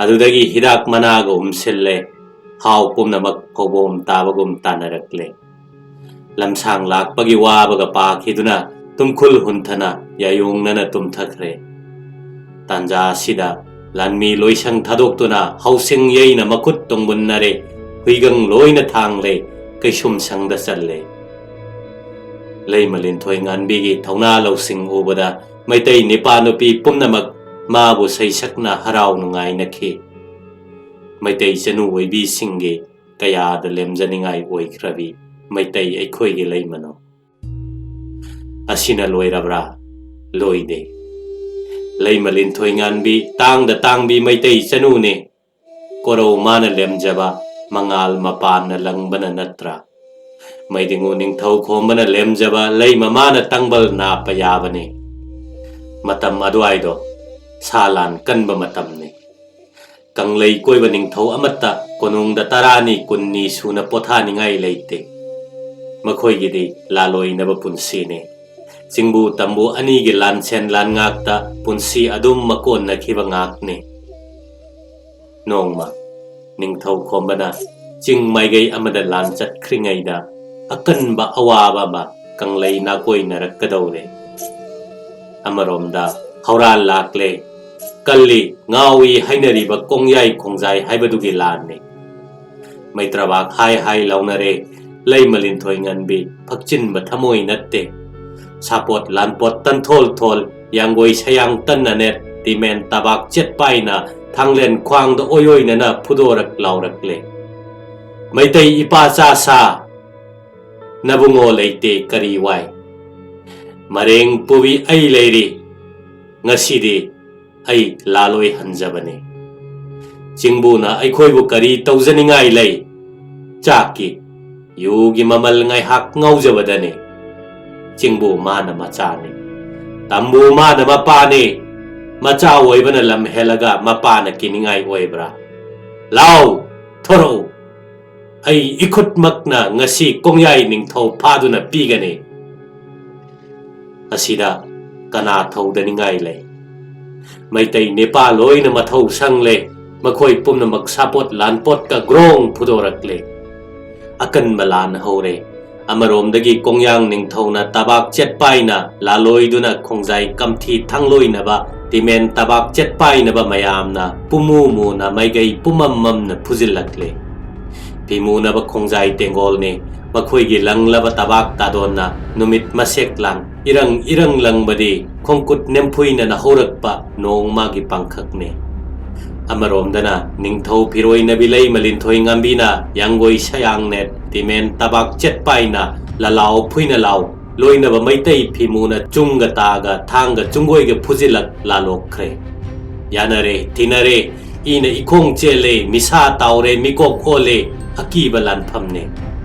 ꯑꯗꯨꯗꯒꯤ ꯍꯤꯗꯥꯛ ꯃꯅꯥꯒ ꯎꯝꯁꯤꯜꯂꯦ꯫ ꯍꯥꯎ ꯄꯨꯝꯅꯃꯛ ꯐꯧꯕꯣꯝ ꯇꯥꯕꯒꯨꯝ ꯇꯥꯅꯔꯛꯂꯦ꯫ ꯂꯝꯁꯥꯡ ꯂꯥꯛꯄꯒꯤ ꯋꯥꯕꯒ ꯄꯥꯈꯤꯗꯨꯅ ꯇꯨꯝꯈꯨꯜ ꯍꯨꯟꯊꯅ ꯌꯥꯌꯣꯡꯅꯅ ꯇꯨꯝꯊꯈ꯭ꯔꯦ꯫ ꯇꯥꯟꯖꯥ ꯑꯁꯤꯗ ꯂꯥꯟꯃꯤ ꯂꯣꯏꯁꯪ ꯊꯥꯗꯣꯛꯇꯨꯅ ꯍꯥꯎꯁꯤꯡ ꯌꯩꯅ ꯃꯈꯨꯠ ꯇꯣꯡꯕꯨꯟꯅꯔꯦ, ꯍꯨꯏꯒꯪ ꯂꯣꯏꯅ ꯊꯥꯡꯂꯦ, ꯀꯩꯁꯨꯝ ꯁꯪꯗ ꯆꯜꯂꯦ꯫ ꯂꯩꯃ ꯂꯤꯟꯊꯣꯏ ꯉꯥꯟꯕꯤꯒꯤ ꯊꯧꯅꯥ ꯂꯧꯁꯤꯡ ꯎꯕꯗ ꯃꯩꯇꯩ ꯅꯤꯄꯥ ꯅꯨꯄꯤ ꯄꯨꯝꯅꯃꯛ ꯃꯥꯕꯨ ꯁꯩꯁꯛꯅ ꯍꯔꯥꯎ ꯅꯨꯡꯉꯥꯏꯅꯈꯤ꯫ ꯃꯩꯇꯩ ꯆꯅꯨ ꯑꯣꯏꯕꯤꯁꯤꯡꯒꯤ ꯀꯌꯥꯗ ꯂꯦꯝꯖꯅꯤꯡꯉꯥꯏ ꯑꯣꯏꯈ꯭ꯔꯕꯤ ꯃꯩꯇꯩ ꯑꯩꯈꯣꯏꯒꯤ ꯂꯩꯃꯅꯣ꯫ ꯑꯁꯤꯅ ꯂꯣꯏꯔꯕ꯭ꯔꯥ? ꯂꯣꯏꯗꯦ꯫ ꯂꯩꯃ ꯂꯤꯟꯊꯣꯏ ꯉꯥꯟꯕꯤ ꯇꯥꯡꯗ ꯇꯥꯡꯕꯤ ꯃꯩꯇꯩ ꯆꯅꯨꯅꯦ꯫ ꯀꯣꯔꯧ ꯃꯥꯅ ꯂꯦꯝꯖꯕ ꯃꯉꯥꯜ ꯃꯄꯥꯟꯅ ꯂꯪꯕꯅ ꯅꯠꯇ꯭ꯔꯥ? ꯃꯩꯗꯤꯡꯉꯨ ꯅꯤꯡꯊꯧ ꯈꯣꯝꯕꯅ ꯂꯦꯝꯖꯕ ꯂꯩ ꯃꯃꯥꯅ ꯇꯥꯡꯕꯜ ꯅꯥꯞꯄ ꯌꯥꯕꯅꯤ꯫ ꯃꯇꯝ ꯑꯗꯨꯋꯥꯏꯗꯣ ꯁꯥ ꯂꯥꯟ ꯀꯟꯕ ꯃꯇꯝꯅꯤ꯫ ꯀꯪꯂꯩ ꯀꯣꯏꯕ ꯅꯤꯡꯊꯧ ꯑꯃꯠꯇ ꯀꯣꯅꯨꯡꯗ ꯇꯔꯥꯅꯤ ꯀꯨꯟꯅꯤ ꯁꯨꯅ ꯄꯣꯊꯥꯅꯤꯡꯉꯥꯏ ꯂꯩꯇꯦ꯫ ꯃꯈꯣꯏꯒꯤꯗꯤ ꯂꯥꯂꯣꯏꯅꯕ ꯄꯨꯟꯁꯤꯅꯤ꯫ ꯆꯤꯡꯕꯨ ꯇꯝꯕꯨ ꯑꯅꯤꯒꯤ ꯂꯥꯟꯁꯦꯟ ꯂꯥꯟꯉꯥꯛꯇ ꯄꯨꯟꯁꯤ ꯑꯗꯨꯝ ꯃꯀꯣꯟꯅꯈꯤꯕ ꯉꯥꯛꯅꯤ꯫ ꯅꯣꯡꯃ ꯅꯤꯡꯊꯧ ꯈꯣꯝꯕꯅ ꯆꯤꯡ ꯃꯥꯏꯀꯩ ꯑꯃꯗ ꯂꯥꯟ ꯆꯠꯈ꯭ꯔꯤꯉꯩꯗ ꯑꯀꯟꯕ ꯑꯋꯥꯕ ꯑꯃ ꯀꯪꯂꯩ ꯅꯥꯀꯣꯏꯅꯔꯛꯀꯗꯧꯔꯦ꯫ ꯑꯃꯔꯣꯝꯗ ꯍꯧꯔꯥꯜ ꯂꯥꯛꯂꯦ, ꯀꯜꯂꯤ, ꯉꯥꯎꯏ ꯍꯥꯏꯅꯔꯤꯕ ꯀꯣꯡꯌꯥꯏ ꯈꯣꯡꯖꯥꯏ ꯍꯥꯏꯕꯗꯨꯒꯤ ꯂꯥꯟꯅꯤ꯫ ꯃꯩꯇ꯭ꯔꯕꯥꯛ ꯍꯥꯏ ꯍꯥꯏ ꯂꯥꯎꯅꯔꯦ, ꯂꯩꯃ ꯂꯤꯟꯊꯣꯏ ꯉꯟꯕꯤ ꯐꯛꯆꯤꯟꯕ ꯊꯃꯣꯏ ꯅꯠꯇꯦ꯫ ꯁꯥꯄꯣꯠ ꯂꯥꯟꯄꯣꯠ ꯇꯟꯊꯣꯜ ꯊꯣꯜ, ꯌꯥꯡꯒꯣꯏ ꯁꯌꯥꯡ ꯇꯟꯅ ꯅꯦꯠ, ꯇꯤꯃꯦꯟ ꯇꯕꯥꯛ ꯆꯦꯠ ꯄꯥꯏꯅ, ꯊꯥꯡꯂꯦꯟ ꯈ꯭ꯋꯥꯡꯗ ꯑꯣꯏ ꯑꯣꯏꯅꯅ ꯐꯨꯗꯣꯔꯛ ꯂꯥꯎꯔꯛꯂꯦ꯫ ꯃꯩꯇꯩ ꯏꯄꯥ ꯆꯥ ꯁꯥ, ꯅꯕꯨꯡꯉꯣ ꯂꯩꯇꯦ ꯀꯔꯤ ꯋꯥꯏ? ꯃꯔꯦꯡ ꯄꯨꯕꯤ ꯑꯩ ꯂꯩꯔꯤ, ꯉꯁꯤꯗꯤ ꯑꯩ ꯂꯥꯂꯣꯏ ꯍꯟꯖꯕꯅꯤ꯫ ꯆꯤꯡꯕꯨꯅ ꯑꯩꯈꯣꯏꯕꯨ ꯀꯔꯤ ꯇꯧꯖꯅꯤꯡꯉꯥꯏ ꯂꯩ? ꯆꯥꯛꯀꯤ, ꯌꯨꯒꯤ ꯃꯃꯜ ꯉꯥꯏꯍꯥꯛ ꯉꯥꯎꯖꯕꯗꯅꯤ꯫ ꯆꯤꯡꯕꯨ ꯃꯥꯅ ꯃꯆꯥꯅꯤ꯫ ꯇꯝꯕꯨ ꯃꯥꯅ ꯃꯄꯥꯅꯤ꯫ ꯃꯆꯥ ꯑꯣꯏꯕꯅ ꯂꯝ ꯍꯦꯜꯂꯒ ꯃꯄꯥꯅ ꯀꯤꯅꯤꯡꯉꯥꯏ ꯑꯣꯏꯕ꯭ꯔꯥ? ꯂꯥꯎ, ꯊꯣꯔꯛꯎ꯫ ꯑꯩ ꯏꯈꯨꯠꯃꯛꯅ ꯉꯁꯤ ꯀꯣꯡꯌꯥꯏ ꯅꯤꯡꯊꯧ ꯐꯥꯗꯨꯅ ꯄꯤꯒꯅꯤ꯫ ꯑꯁꯤꯗ ꯀꯅꯥ ꯊꯧꯗꯅꯤꯡꯉꯥꯏ ꯂꯩ? ꯃꯩꯇꯩ ꯅꯤꯄꯥ ꯂꯣꯏꯅ ꯃꯊꯧ ꯁꯪꯂꯦ꯫ ꯃꯈꯣꯏ ꯄꯨꯝꯅꯃꯛ ꯁꯥꯄꯣꯠ ꯂꯥꯟꯄꯣꯠꯀ ꯒ꯭ꯔꯣꯡ ꯐꯨꯗꯣꯔꯛꯂꯦ꯫ ꯑꯀꯟꯕ ꯂꯥꯟ ꯍꯧꯔꯦ꯫ ꯑꯃꯔꯣꯝꯗꯒꯤ ꯀꯣꯡꯌꯥꯡ ꯅꯤꯡꯊꯧꯅ ꯇꯕꯥꯛ ꯆꯦꯠꯄꯥꯏꯅ ꯂꯥꯂꯣꯏꯗꯨꯅ ꯈꯣꯡꯖꯥꯏ ꯀꯝꯊꯤ ꯊꯥꯡꯂꯣꯏꯅꯕ, ꯇꯤꯃꯦꯟ ꯇꯕꯥꯛ ꯆꯦꯠꯄꯥꯏꯅꯕ ꯃꯌꯥꯝꯅ ꯄꯨꯃꯨ ꯃꯨꯅ ꯃꯥꯏꯀꯩ ꯄꯨꯝꯃꯝ ꯃꯝꯅ ꯐꯨꯖꯤꯜꯂꯛꯂꯦ꯫ ꯐꯤꯃꯨꯅꯕ ꯈꯣꯡꯖꯥꯏ ꯇꯦꯡꯒꯣꯜꯅꯤ꯫ ꯃꯈꯣꯏꯒꯤ ꯂꯪꯂꯕ ꯇꯕꯥꯛ ꯇꯥꯗꯣꯟꯅ ꯅꯨꯃꯤꯠ ꯃꯁꯦꯛ ꯂꯥꯡ ꯏꯔꯪ ꯏꯔꯪ ꯂꯪꯕꯗꯤ ꯈꯣꯡꯀꯨꯠ ꯅꯦꯝꯐꯨꯏꯅꯅ ꯍꯧꯔꯛꯄ ꯅꯣꯡꯃꯒꯤ ꯄꯥꯡꯈꯛꯅꯤ꯫ ꯑꯃꯔꯣꯝꯗꯅ ꯅꯤꯡꯊꯧ ꯐꯤꯔꯣꯏꯅꯕꯤ ꯂꯩꯃ ꯂꯤꯟꯊꯣꯏ ꯉꯝꯕꯤꯅ ꯌꯥꯡꯒꯣꯏ ꯁꯌꯥꯡꯅꯦꯠ, ꯇꯤꯃꯦꯟ ꯇꯕꯥꯛ ꯆꯦꯠꯄꯥꯏꯅ ꯂꯂꯥꯎ ꯐꯨꯏꯅ ꯂꯥꯎ ꯂꯣꯏꯅꯕ ꯃꯩꯇꯩ ꯐꯤꯃꯨꯅ ꯆꯨꯡꯒ ꯇꯥꯒ ꯊꯥꯡꯒ ꯆꯨꯡꯒꯣꯏꯒ ꯐꯨꯖꯤꯜꯂꯛ ꯂꯥꯂꯣꯛꯈ꯭ꯔꯦ꯫ ꯌꯥꯅꯔꯦ, ꯇꯤꯟꯅꯔꯦ, ꯏꯅ ꯏꯈꯣꯡ ꯆꯦꯜꯂꯦ, ꯃꯤꯁꯥ ꯇꯥꯎꯔꯦ, ꯃꯤꯀꯣꯛ ꯑꯣꯜꯂꯦ, ꯑꯀꯤꯕ ꯂꯥꯟꯐꯝꯅꯦ꯫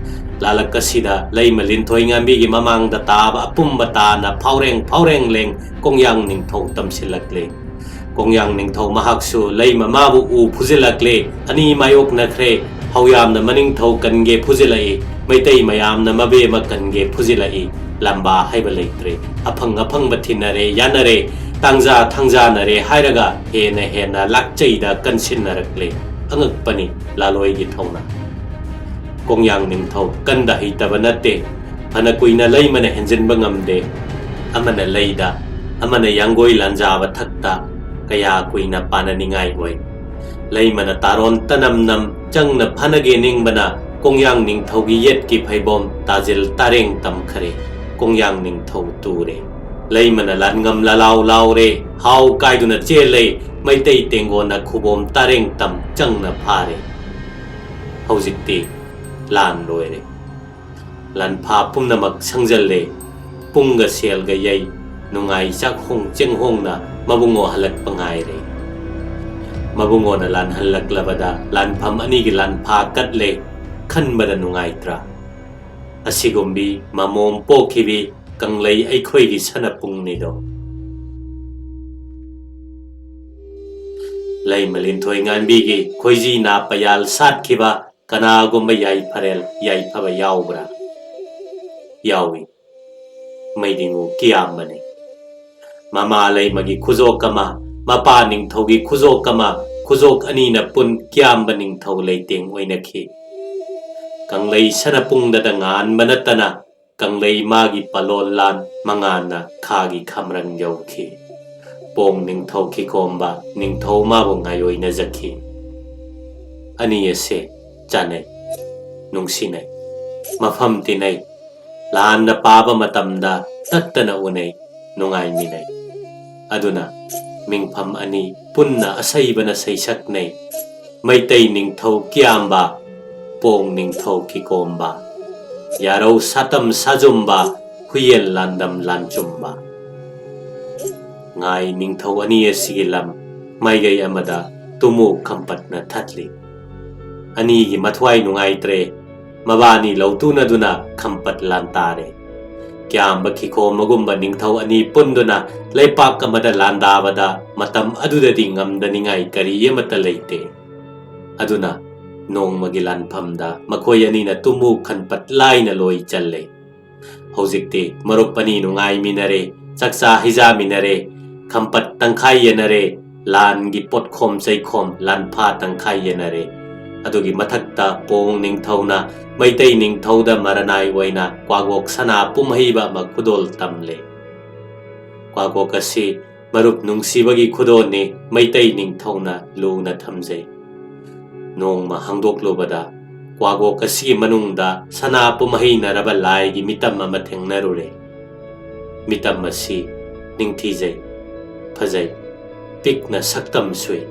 ꯂꯥꯂꯛ ꯑꯁꯤꯗ ꯂꯩꯃ ꯂꯤꯟꯊꯣꯏ ꯉꯥꯝꯕꯤꯒꯤ ꯃꯃꯥꯡꯗ ꯇꯥꯕ ꯑꯄꯨꯝꯕ ꯇꯥꯅ ꯐꯥꯎꯔꯦꯡ ꯐꯥꯎꯔꯦꯡ ꯂꯦꯡ ꯀꯣꯡꯌꯥꯡ ꯅꯤꯡꯊꯧ ꯇꯝꯁꯤꯜꯂꯛꯂꯦ꯫ ꯀꯣꯡꯌꯥꯡ ꯅꯤꯡꯊꯧ ꯃꯍꯥꯛꯁꯨ ꯂꯩꯃ ꯃꯥꯕꯨ ꯎ ꯐꯨꯖꯤꯜꯂꯛꯂꯦ꯫ ꯑꯅꯤ ꯃꯥꯌꯣꯛꯅꯈ꯭ꯔꯦ꯫ ꯍꯧꯌꯥꯝꯅ ꯃꯅꯤꯡꯊꯧ ꯀꯟꯒꯦ ꯐꯨꯖꯤꯜꯂꯛꯏ꯫ ꯃꯩꯇꯩ ꯃꯌꯥꯝꯅ ꯃꯕꯦꯝꯃ ꯀꯟꯒꯦ ꯐꯨꯖꯤꯜꯂꯛꯏ꯫ ꯂꯝꯕꯥ ꯍꯥꯏꯕ ꯂꯩꯇ꯭ꯔꯦ꯫ ꯑꯐꯪ ꯑꯐꯪꯕ ꯊꯤꯟꯅꯔꯦ, ꯌꯥꯅꯔꯦ, ꯇꯥꯡꯖꯥ ꯊꯥꯡꯖꯥꯅꯔꯦ ꯍꯥꯏꯔꯒ ꯍꯦꯟꯅ ꯍꯦꯟꯅ ꯂꯥꯛꯆꯩꯗ ꯀꯟꯁꯤꯟꯅꯔꯛꯂꯦ꯫ ꯑꯉꯛꯄꯅꯤ ꯂꯥꯂꯣꯏꯒꯤ ꯊꯧꯅꯥ꯫ ꯀꯣꯡꯌꯥꯡ ꯅꯤꯡꯊꯧ ꯀꯟꯗ ꯍꯩꯇꯕ ꯅꯠꯇꯦ꯫ ꯐꯅ ꯀꯨꯏꯅ ꯂꯩꯃꯅ ꯍꯦꯟꯖꯤꯟꯕ ꯉꯝꯗꯦ꯫ ꯑꯃꯅ ꯂꯩꯗ, ꯑꯃꯅ ꯌꯥꯡꯒꯣꯏ ꯂꯥꯟꯖꯥꯕ ꯊꯛꯇ ꯀꯌꯥ ꯀꯨꯏꯅ ꯄꯥꯟꯅꯅꯤꯡꯉꯥꯏ ꯑꯣꯏ꯫ ꯂꯩꯃꯅ ꯇꯥꯔꯣꯟ ꯇꯅꯝ ꯅꯝ ꯆꯪꯅ ꯐꯥꯅꯒꯦ ꯅꯤꯡꯕꯅ ꯀꯣꯡꯌꯥꯡ ꯅꯤꯡꯊꯧꯒꯤ ꯌꯦꯠꯀꯤ ꯐꯩꯕꯣꯝ ꯇꯥꯖꯤꯜ ꯇꯥꯔꯦꯡ ꯇꯝꯈꯔꯦ꯫ ꯀꯣꯡꯌꯥꯡ ꯅꯤꯡꯊꯧ ꯇꯨꯔꯦ꯫ ꯂꯩꯃꯅ ꯂꯥꯟꯉꯝ ꯂꯥꯂꯥꯎ ꯂꯥꯎꯔꯦ꯫ ꯍꯥꯎ ꯀꯥꯏꯗꯨꯅ ꯆꯦꯜꯂꯦ꯫ ꯃꯩꯇꯩ ꯇꯦꯡꯒꯣꯟꯅ ꯈꯨꯕꯣꯝ ꯇꯥꯔꯦꯡ ꯇꯝ ꯆꯪꯅ ꯐꯥꯔꯦ꯫ ꯍꯧꯖꯤꯛꯇꯤ ꯂꯥꯟ ꯂꯣꯏꯔꯦ꯫ ꯂꯥꯟꯐꯥ ꯄꯨꯝꯅꯃꯛ ꯁꯪꯖꯜꯂꯦ꯫ ꯄꯨꯡꯒ ꯁꯦꯜꯒ ꯌꯩ꯫ ꯅꯨꯡꯉꯥꯏ ꯆꯥꯛꯍꯣꯡ ꯆꯦꯡꯍꯣꯡꯅ ꯃꯕꯨꯡꯉꯣ ꯍꯜꯂꯛꯄ ꯉꯥꯏꯔꯦ꯫ ꯃꯕꯨꯡꯉꯣꯅ ꯂꯥꯟꯍꯜꯂꯛꯂꯕꯗ ꯂꯥꯟꯐꯝ ꯑꯅꯤꯒꯤ ꯂꯥꯟꯐꯥ ꯀꯠꯂꯦ꯫ ꯈꯟꯕꯗ ꯅꯨꯡꯉꯥꯏꯇ꯭ꯔꯥ? ꯑꯁꯤꯒꯨꯝꯕꯤ ꯃꯃꯣꯝ ꯄꯣꯛꯈꯤꯕꯤ ꯀꯪꯂꯩ ꯑꯩꯈꯣꯏꯒꯤ ꯁꯅꯄꯨꯡꯅꯤꯗꯣ꯫ ꯂꯩꯃ ꯂꯤꯟꯊꯣꯏ ꯉꯥꯟꯕꯤꯒꯤ ꯈꯣꯏꯖꯤ ꯅꯥ ꯄꯌꯥꯜ ꯁꯥꯠꯈꯤꯕ ꯀꯅꯥꯒꯨꯝꯕ ꯌꯥꯏꯐꯔꯦꯜ ꯌꯥꯏꯐꯕ ꯌꯥꯎꯕ꯭ꯔꯥ? ꯌꯥꯎꯏ꯫ ꯃꯩꯗꯤꯡꯉꯨ ꯀꯤꯌꯥꯝꯕꯅꯤ꯫ ꯃꯃꯥ ꯂꯩꯃꯒꯤ ꯈꯨꯖꯣꯛ ꯑꯃ, ꯃꯄꯥ ꯅꯤꯡꯊꯧꯒꯤ ꯈꯨꯖꯣꯛ ꯑꯃ, ꯈꯨꯖꯣꯛ ꯑꯅꯤꯅ ꯄꯨꯟ ꯀꯤꯌꯥꯝꯕ ꯅꯤꯡꯊꯧ ꯂꯩꯇꯦꯡ ꯑꯣꯏꯅꯈꯤ꯫ ꯀꯪꯂꯩ ꯁꯅꯄꯨꯡꯗꯇ ꯉꯥꯟꯕ ꯅꯠꯇꯅ ꯀꯪꯂꯩ ꯃꯥꯒꯤ ꯄꯥꯂꯣꯜ ꯂꯥꯟ ꯃꯉꯥꯟꯅ ꯈꯥꯒꯤ ꯈꯝꯔꯪ ꯌꯧꯈꯤ꯫ ꯄꯣꯡ ꯅꯤꯡꯊꯧ ꯀꯤꯀꯣꯝꯕ ꯅꯤꯡꯊꯧ ꯃꯥꯕꯨ ꯉꯥꯏꯑꯣꯏꯅꯖꯈꯤ꯫ ꯑꯅꯤ ꯑꯁꯦ ꯆꯥꯟꯅꯩ, ꯅꯨꯡꯁꯤꯅꯩ꯫ ꯃꯐꯝ ꯇꯤꯟꯅꯩ꯫ ꯂꯥꯟꯅ ꯄꯥꯕ ꯃꯇꯝꯗ ꯇꯠꯇꯅ ꯎꯅꯩ, ꯅꯨꯡꯉꯥꯏꯃꯤꯟꯅꯩ꯫ ꯑꯗꯨꯅ ꯃꯤꯡꯐꯝ ꯑꯅꯤ ꯄꯨꯟꯅ ꯑꯁꯩꯕꯅ ꯁꯩꯁꯛꯅꯩ꯫ ꯃꯩꯇꯩ ꯅꯤꯡꯊꯧ ꯀꯤꯌꯥꯝꯕ, ꯄꯣꯡ ꯅꯤꯡꯊꯧ ꯀꯤꯀꯣꯝꯕ, ꯌꯥꯔꯧ ꯁꯥꯇꯝ ꯁꯥꯖꯨꯝꯕ, ꯍꯨꯏꯌꯦꯟ ꯂꯥꯟꯗꯝ ꯂꯥꯟꯆꯨꯝꯕ꯫ ꯉꯥꯏ ꯅꯤꯡꯊꯧ ꯑꯅꯤ ꯑꯁꯤꯒꯤ ꯂꯝ ꯃꯥꯏꯀꯩ ꯑꯃꯗ ꯇꯨꯃꯨ ꯈꯝꯄꯠꯅ ꯊꯠꯂꯤ꯫ ꯑꯅꯤꯒꯤ ꯃꯊ꯭ꯋꯥꯏ ꯅꯨꯡꯉꯥꯏꯇ꯭ꯔꯦ꯫ ꯃꯕꯥꯅꯤ ꯂꯧꯇꯨꯅꯗꯨꯅ ꯈꯝꯄꯠ ꯂꯥꯟꯇꯥꯔꯦ꯫ ꯀ꯭ꯌꯥꯝꯕ ꯈꯤꯈꯣꯝꯕꯒꯨꯝꯕ ꯅꯤꯡꯊꯧ ꯑꯅꯤ ꯄꯨꯟꯗꯨꯅ ꯂꯩꯄꯥꯛ ꯑꯃꯗ ꯂꯥꯟꯗꯥꯕꯗ ꯃꯇꯝ ꯑꯗꯨꯗꯗꯤ ꯉꯝꯗꯅꯤꯡꯉꯥꯏ ꯀꯔꯤ ꯑꯃꯠꯇ ꯂꯩꯇꯦ꯫ ꯑꯗꯨꯅ ꯅꯣꯡꯃꯒꯤ ꯂꯥꯟꯐꯝꯗ ꯃꯈꯣꯏ ꯑꯅꯤꯅ ꯇꯨꯝꯃꯨ ꯈꯟꯄꯠ ꯂꯥꯏꯅ ꯂꯣꯏ ꯆꯜꯂꯦ꯫ ꯍꯧꯖꯤꯛꯇꯤ ꯃꯔꯨꯞ ꯑꯅꯤ ꯅꯨꯡꯉꯥꯏꯃꯤꯟꯅꯔꯦ, ꯆꯥꯛꯆꯥ ꯍꯩꯖꯥꯃꯤꯟꯅꯔꯦ, ꯈꯝꯄꯠ ꯇꯪꯈꯥꯏ ꯌꯦꯟꯅꯔꯦ, ꯂꯥꯟꯒꯤ ꯄꯣꯠꯈꯣꯝ ꯆꯩꯈꯣꯝ ꯂꯥꯟꯐꯥ ꯇꯪꯈꯥꯏ ꯌꯦꯟꯅꯔꯦ꯫ ꯑꯗꯨꯒꯤ ꯃꯊꯛꯇ ꯄꯣꯡ ꯅꯤꯡꯊꯧꯅ ꯃꯩꯇꯩ ꯅꯤꯡꯊꯧꯗ ꯃꯔꯅꯥꯏ ꯑꯣꯏꯅ ꯀ꯭ꯋꯥꯒꯣꯛ ꯁꯅꯥ ꯄꯨꯝꯍꯩꯕ ꯑꯃ ꯈꯨꯗꯣꯜ ꯇꯝꯂꯦ꯫ ꯀ꯭ꯋꯥꯒꯣꯛ ꯑꯁꯤ ꯃꯔꯨꯞ ꯅꯨꯡꯁꯤꯕꯒꯤ ꯈꯨꯗꯣꯜꯅꯤ, ꯃꯩꯇꯩ ꯅꯤꯡꯊꯧꯅ ꯂꯨꯅ ꯊꯝꯖꯩ꯫ ꯅꯣꯡꯃ ꯍꯥꯡꯗꯣꯛꯂꯨꯕꯗ ꯀ꯭ꯋꯥꯒꯣꯛ ꯑꯁꯤꯒꯤ ꯃꯅꯨꯡꯗ ꯁꯅꯥ ꯄꯨꯝꯍꯩꯅꯔꯕ ꯂꯥꯏꯒꯤ ꯃꯤꯇꯝ ꯑꯃ ꯊꯦꯡꯅꯔꯨꯔꯦ꯫ ꯃꯤꯇꯝ ꯑꯁꯤ ꯅꯤꯡꯊꯤꯖꯩ, ꯐꯖꯩ, ꯄꯤꯛꯅ ꯁꯛꯇꯝ ꯁꯨꯏ꯫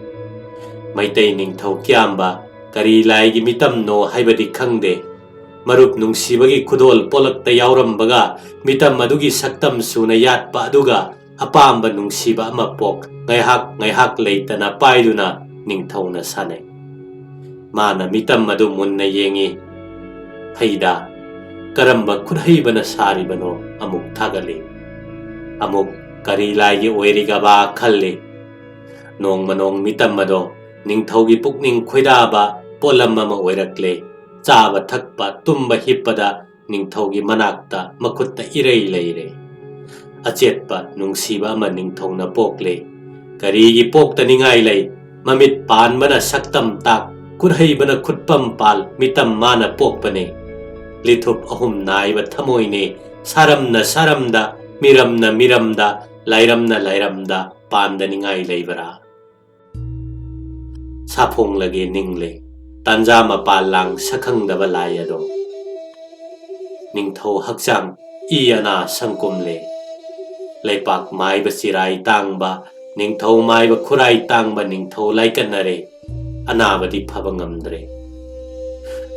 ꯃꯩꯇꯩ ꯅꯤꯡꯊꯧ ꯀ꯭ꯌꯥꯝꯕ ꯀꯔꯤ ꯂꯥꯏꯒꯤ ꯃꯤꯇꯝꯅꯣ ꯍꯥꯏꯕꯗꯤ ꯈꯪꯗꯦ꯫ ꯃꯔꯨꯞ ꯅꯨꯡꯁꯤꯕꯒꯤ ꯈꯨꯗꯣꯜ ꯄꯣꯂꯛꯇ ꯌꯥꯎꯔꯝꯕꯒ ꯃꯤꯇꯝ ꯑꯗꯨꯒꯤ ꯁꯛꯇꯝ ꯁꯨꯅ ꯌꯥꯠꯄ ꯑꯗꯨꯒ ꯑꯄꯥꯝꯕ ꯅꯨꯡꯁꯤꯕ ꯑꯃ ꯄꯣꯛ ꯉꯥꯏꯍꯥꯛ ꯉꯥꯏꯍꯥꯛ ꯂꯩꯇꯅ ꯄꯥꯏꯗꯨꯅ ꯅꯤꯡꯊꯧꯅ ꯁꯥꯟꯅꯩ꯫ ꯃꯥꯅ ꯃꯤꯇꯝ ꯑꯗꯨ ꯃꯨꯟꯅ ꯌꯦꯡꯏ꯫ ꯍꯩꯗ, ꯀꯔꯝꯕ ꯈꯨꯠꯍꯩꯕꯅ ꯁꯥꯔꯤꯕꯅꯣ ꯑꯃꯨꯛ ꯊꯥꯒꯠꯂꯤ꯫ ꯑꯃꯨꯛ ꯀꯔꯤ ꯂꯥꯏꯒꯤ ꯑꯣꯏꯔꯤꯒꯕ ꯈꯜꯂꯤ꯫ ꯅꯣꯡꯃ ꯅꯣꯡ ꯃꯤꯇꯝ ꯑꯗꯣ ꯅꯤꯡꯊꯧꯒꯤ ꯄꯨꯛꯅꯤꯡ ꯈꯣꯏꯗꯥꯕ ꯄꯣꯠꯂꯝ ꯑꯃ ꯑꯣꯏꯔꯛꯂꯦ꯫ ꯆꯥꯕ ꯊꯛꯄ, ꯇꯨꯝꯕ ꯍꯤꯞꯄꯗ ꯅꯤꯡꯊꯧꯒꯤ ꯃꯅꯥꯛꯇ ꯃꯈꯨꯠꯇ ꯏꯔꯩ ꯂꯩꯔꯦ꯫ ꯑꯆꯦꯠꯄ ꯅꯨꯡꯁꯤꯕ ꯑꯃ ꯅꯤꯡꯊꯧꯅ ꯄꯣꯛꯂꯦ꯫ ꯀꯔꯤꯒꯤ ꯄꯣꯛꯇꯅꯤꯡꯉꯥꯏ ꯂꯩ? ꯃꯃꯤꯠ ꯄꯥꯟꯕꯅ ꯁꯛꯇꯝ ꯇꯥꯛ, ꯈꯨꯠꯍꯩꯕꯅ ꯈꯨꯠꯄꯝ ꯄꯥꯜ, ꯃꯤꯇꯝ ꯃꯥꯅ ꯄꯣꯛꯄꯅꯦ꯫ ꯂꯤꯊꯨꯞ ꯑꯍꯨꯝ ꯅꯥꯏꯕ ꯊꯃꯣꯏꯅꯦ, ꯁꯥꯔꯝꯅ ꯁꯥꯔꯝꯗ, ꯃꯤꯔꯝꯅ ꯃꯤꯔꯝꯗ, ꯂꯥꯏꯔꯝꯅ ꯂꯥꯏꯔꯝꯗ ꯄꯥꯟꯗꯅꯤꯡꯉꯥꯏ ꯂꯩꯕꯔꯥ? ꯁꯥꯐꯣꯡꯂꯒꯦ ꯅꯤꯡꯂꯦ, ꯇꯥꯟꯖꯥ ꯃꯄꯥꯜ ꯂꯥꯡ ꯁꯛꯈꯪꯗꯕ ꯂꯥꯏ ꯑꯗꯣ꯫ ꯅꯤꯡꯊꯧ ꯍꯛꯆꯥꯡ ꯏ ꯑꯅꯥ ꯁꯪꯀꯨꯝꯂꯦ꯫ ꯂꯩꯄꯥꯛ ꯃꯥꯏꯕ ꯆꯤꯔꯥꯏ ꯇꯥꯡꯕ, ꯅꯤꯡꯊꯧ ꯃꯥꯏꯕ ꯈꯨꯔꯥꯏ ꯇꯥꯡꯕ ꯅꯤꯡꯊꯧ ꯂꯥꯏꯀꯠꯅꯔꯦ꯫ ꯑꯅꯥꯕꯗꯤ ꯐꯕ ꯉꯝꯗ꯭ꯔꯦ꯫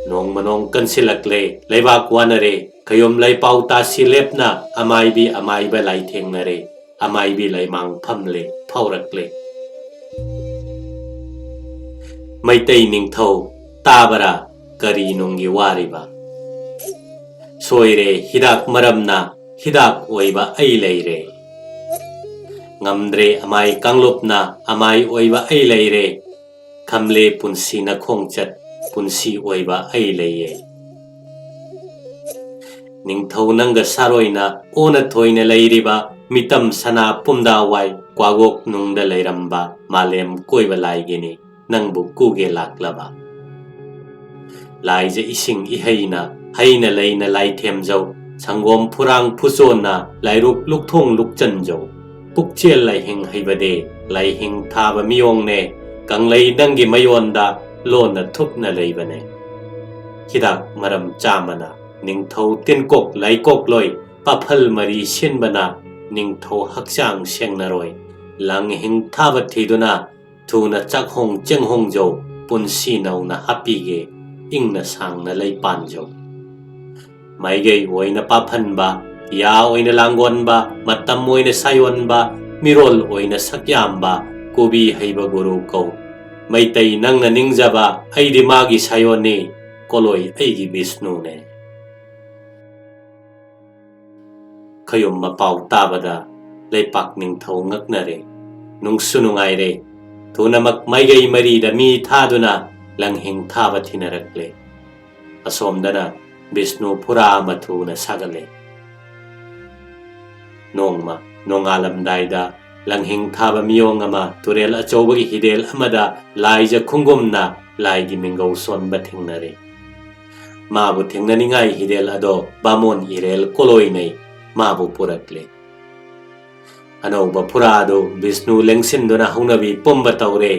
ꯅꯣꯡꯃ ꯅꯣꯡ ꯀꯟꯁꯤꯜꯂꯛꯂꯦ, ꯂꯩꯕꯥꯛ ꯋꯥꯅꯔꯦ, ꯈꯌꯣꯝ ꯂꯩꯄꯥꯎ ꯇꯥꯁꯤ ꯂꯦꯞꯅ ꯑꯃꯥꯏꯕꯤ ꯑꯃꯥꯏꯕ ꯂꯥꯏꯊꯦꯡꯅꯔꯦ꯫ ꯑꯃꯥꯏꯕꯤ ꯂꯩꯃꯥꯡ ꯐꯝꯂꯦ, ꯐꯥꯎꯔꯛꯂꯦ꯫ ꯃꯩꯇꯩ ꯅꯤꯡꯊꯧ ꯇꯥꯕꯔꯥ? ꯀꯔꯤ ꯅꯨꯡꯒꯤ ꯋꯥꯔꯤꯕ? ꯁꯣꯏꯔꯦ ꯍꯤꯗꯥꯛ ꯃꯔꯝꯅ ꯍꯤꯗꯥꯛ ꯑꯣꯏꯕ ꯑꯩ ꯂꯩꯔꯦ꯫ ꯉꯝꯗ꯭ꯔꯦ ꯑꯃꯥꯏ ꯀꯥꯡꯂꯨꯞꯅ ꯑꯃꯥꯏ ꯑꯣꯏꯕ ꯑꯩ ꯂꯩꯔꯦ꯫ ꯈꯝꯂꯦ ꯄꯨꯟꯁꯤꯅ ꯈꯣꯡꯆꯠ ꯄꯨꯟꯁꯤ ꯑꯣꯏꯕ ꯑꯩ ꯂꯩꯌꯦ꯫ ꯅꯤꯡꯊꯧ ꯅꯪꯒ ꯁꯥꯔꯣꯏꯅ ꯑꯣꯟꯅ ꯊꯣꯏꯅ ꯂꯩꯔꯤꯕ ꯃꯤꯇꯝ ꯁꯅꯥ ꯄꯨꯝꯗꯥꯋꯥꯏ ꯀ꯭ꯋꯥꯒꯣꯛ ꯅꯨꯡꯗ ꯂꯩꯔꯝꯕ ꯃꯥꯂꯦꯝ ꯀꯣꯏꯕ ꯂꯥꯏꯒꯤꯅꯤ ꯅꯪꯕꯨ ꯀꯨꯒꯦ ꯂꯥꯛꯂꯕ꯫ ꯂꯥꯏꯖ ꯏꯁꯤꯡ ꯏꯍꯩꯅ ꯍꯩꯅ ꯂꯩꯅ ꯂꯥꯏꯊꯦꯝꯖꯧ, ꯁꯪꯒꯣꯝ ꯐꯨꯔꯥꯡ ꯐꯨꯆꯣꯟꯅ ꯂꯥꯏꯔꯨꯛ ꯂꯨꯛꯊꯣꯡ ꯂꯨꯛꯆꯟꯖꯧ꯫ ꯄꯨꯛꯆꯦꯜ ꯂꯥꯏꯍꯤꯡ ꯍꯩꯕꯗꯤ ꯂꯥꯏꯍꯤꯡ ꯊꯥꯕ ꯃꯤꯌꯣꯡꯅꯦ, ꯀꯪꯂꯩ ꯅꯪꯒꯤ ꯃꯌꯣꯟꯗ ꯂꯣꯟꯅ ꯊꯨꯞꯅ ꯂꯩꯕꯅꯦ꯫ ꯍꯤꯗꯥꯛ ꯃꯔꯝ ꯆꯥꯝꯃꯅ ꯅꯤꯡꯊꯧ ꯇꯤꯟꯀꯣꯛ ꯂꯥꯏꯀꯣꯛ ꯂꯣꯏ ꯄꯥꯐꯜ ꯃꯔꯤ ꯁꯤꯟꯕꯅ ꯅꯤꯡꯊꯧ ꯍꯛꯆꯥꯡ ꯁꯦꯡꯅꯔꯣꯏ꯫ ꯂꯪ ꯍꯤꯡ ꯊꯥꯕ ꯊꯤꯗꯨꯅ ꯊꯨꯅ ꯆꯥꯛꯍꯣꯡ ꯆꯦꯡꯍꯣꯡꯖꯧ, ꯄꯨꯟꯁꯤ ꯅꯧꯅ ꯍꯥꯞꯄꯤꯒꯦ ꯏꯪꯅ ꯁꯥꯡꯅ ꯂꯩ ꯄꯥꯟꯖꯧ꯫ ꯃꯥꯏꯒꯩ ꯑꯣꯏꯅ ꯄꯥꯐꯟꯕ, ꯌꯥ ꯑꯣꯏꯅ ꯂꯥꯡꯒꯣꯟꯕ, ꯃꯇꯝ ꯑꯣꯏꯅ ꯁꯥꯌꯣꯟꯕ, ꯃꯤꯔꯣꯜ ꯑꯣꯏꯅ ꯁꯛꯌꯥꯝꯕ, ꯀꯣꯕꯤ ꯍꯩꯕ ꯒꯨꯔꯨ ꯀꯧ꯫ ꯃꯩꯇꯩ ꯅꯪꯅ ꯅꯤꯡꯖꯕ ꯑꯩꯗꯤ ꯃꯥꯒꯤ ꯁꯥꯌꯣꯟꯅꯤ, ꯀꯣꯂꯣꯏ ꯑꯩꯒꯤ ꯕꯤꯁꯅꯨꯅꯦ꯫ ꯈꯌꯨꯝ ꯃꯄꯥꯎ ꯇꯥꯕꯗ ꯂꯩꯄꯥꯛ ꯅꯤꯡꯊꯧ ꯉꯛꯅꯔꯦ, ꯅꯨꯡꯁꯨ ꯅꯨꯡꯉꯥꯏꯔꯦ꯫ ꯊꯨꯅꯃꯛ ꯃꯥꯏꯒꯩ ꯃꯔꯤꯗ ꯃꯤ ꯊꯥꯗꯨꯅ ꯂꯪꯍꯤꯡ ꯊꯥꯕ ꯊꯤꯅꯔꯛꯂꯦ꯫ ꯑꯁꯣꯝꯗꯅ ꯕꯤꯁꯅꯨ ꯐꯨꯔꯥ ꯑꯃ ꯊꯨꯅ ꯁꯥꯒꯠꯂꯦ꯫ ꯅꯣꯡꯃ ꯅꯣꯡꯉꯥꯜꯂꯝꯗꯥꯏꯗ ꯂꯪꯍꯤꯡ ꯊꯥꯕ ꯃꯤꯑꯣꯡ ꯑꯃ ꯇꯨꯔꯦꯜ ꯑꯆꯧꯕꯒꯤ ꯍꯤꯗꯦꯜ ꯑꯃꯗ ꯂꯥꯏꯖ ꯈꯨꯡꯒꯨꯝꯅ ꯂꯥꯏꯒꯤ ꯃꯤꯡꯒꯧ ꯁꯣꯟꯕ ꯊꯦꯡꯅꯔꯦ꯫ ꯃꯥꯕꯨ ꯊꯦꯡꯅꯅꯤꯡꯉꯥꯏ ꯍꯤꯗꯦꯜ ꯑꯗꯣ ꯕꯥꯃꯣꯟ ꯏꯔꯦꯜ ꯀꯣꯂꯣꯏꯅꯩ ꯃꯥꯕꯨ ꯄꯨꯔꯛꯂꯦ꯫ ꯑꯅꯧꯕ ꯐꯨꯔꯥ ꯑꯗꯨ ꯕꯤꯁꯅꯨ ꯂꯦꯡꯁꯤꯟꯗꯨꯅ ꯍꯧꯅꯕꯤ ꯄꯨꯝꯕ ꯇꯧꯔꯦ꯫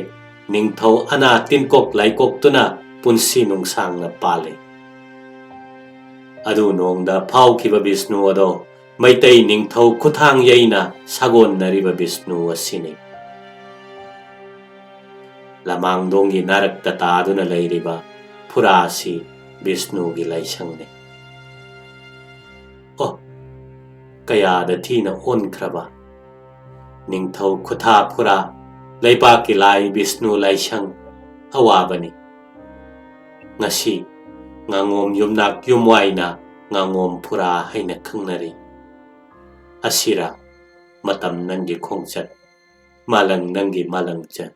ꯅꯤꯡꯊꯧ ꯑꯅꯥ ꯇꯤꯟꯀꯣꯛ ꯂꯥꯏꯀꯣꯛꯇꯨꯅ ꯄꯨꯟꯁꯤ ꯅꯨꯡꯁꯥꯡꯅ ꯄꯥꯜꯂꯦ꯫ ꯑꯗꯨ ꯅꯣꯡꯗ ꯐꯥꯎꯈꯤꯕ ꯕꯤꯁꯅꯨ ꯑꯗꯣ ꯃꯩꯇꯩ ꯅꯤꯡꯊꯧ ꯈꯨꯠꯊꯥꯡ ꯌꯩꯅ ꯁꯥꯒꯣꯟꯅꯔꯤꯕ ꯕꯤꯁꯅꯨ ꯑꯁꯤꯅꯤ꯫ ꯂꯃꯥꯡꯗꯣꯡꯒꯤ ꯅꯥꯔꯛꯇ ꯇꯥꯗꯨꯅ ꯂꯩꯔꯤꯕ ꯐꯨꯔꯥ ꯑꯁꯤ ꯕꯤꯁꯅꯨꯒꯤ ꯂꯥꯏꯁꯪꯅꯤ꯫ ꯑꯣ, ꯀꯌꯥꯗ ꯊꯤꯅ ꯑꯣꯟꯈ꯭ꯔꯕ! ꯅꯤꯡꯊꯧ ꯈꯨꯊꯥ ꯐꯨꯔꯥ, ꯂꯩꯕꯥꯛꯀꯤ ꯂꯥꯏ ꯕꯤꯁꯅꯨ ꯂꯥꯏꯁꯪ, ꯑꯋꯥꯕꯅꯤ꯫ ꯉꯁꯤ ꯉꯥꯉꯣꯝ ꯌꯨꯝꯅꯥꯛ ꯌꯨꯝꯋꯥꯏꯅ ꯉꯥꯉꯣꯝ ꯐꯨꯔꯥ ꯍꯥꯏꯅ ꯈꯪꯅꯔꯤ꯫ ꯑꯁꯤꯔꯥ ꯃꯇꯝ ꯅꯪꯒꯤ ꯈꯣꯡꯆꯠ, ꯃꯥꯂꯪ ꯅꯪꯒꯤ ꯃꯥꯂꯪꯆꯠ,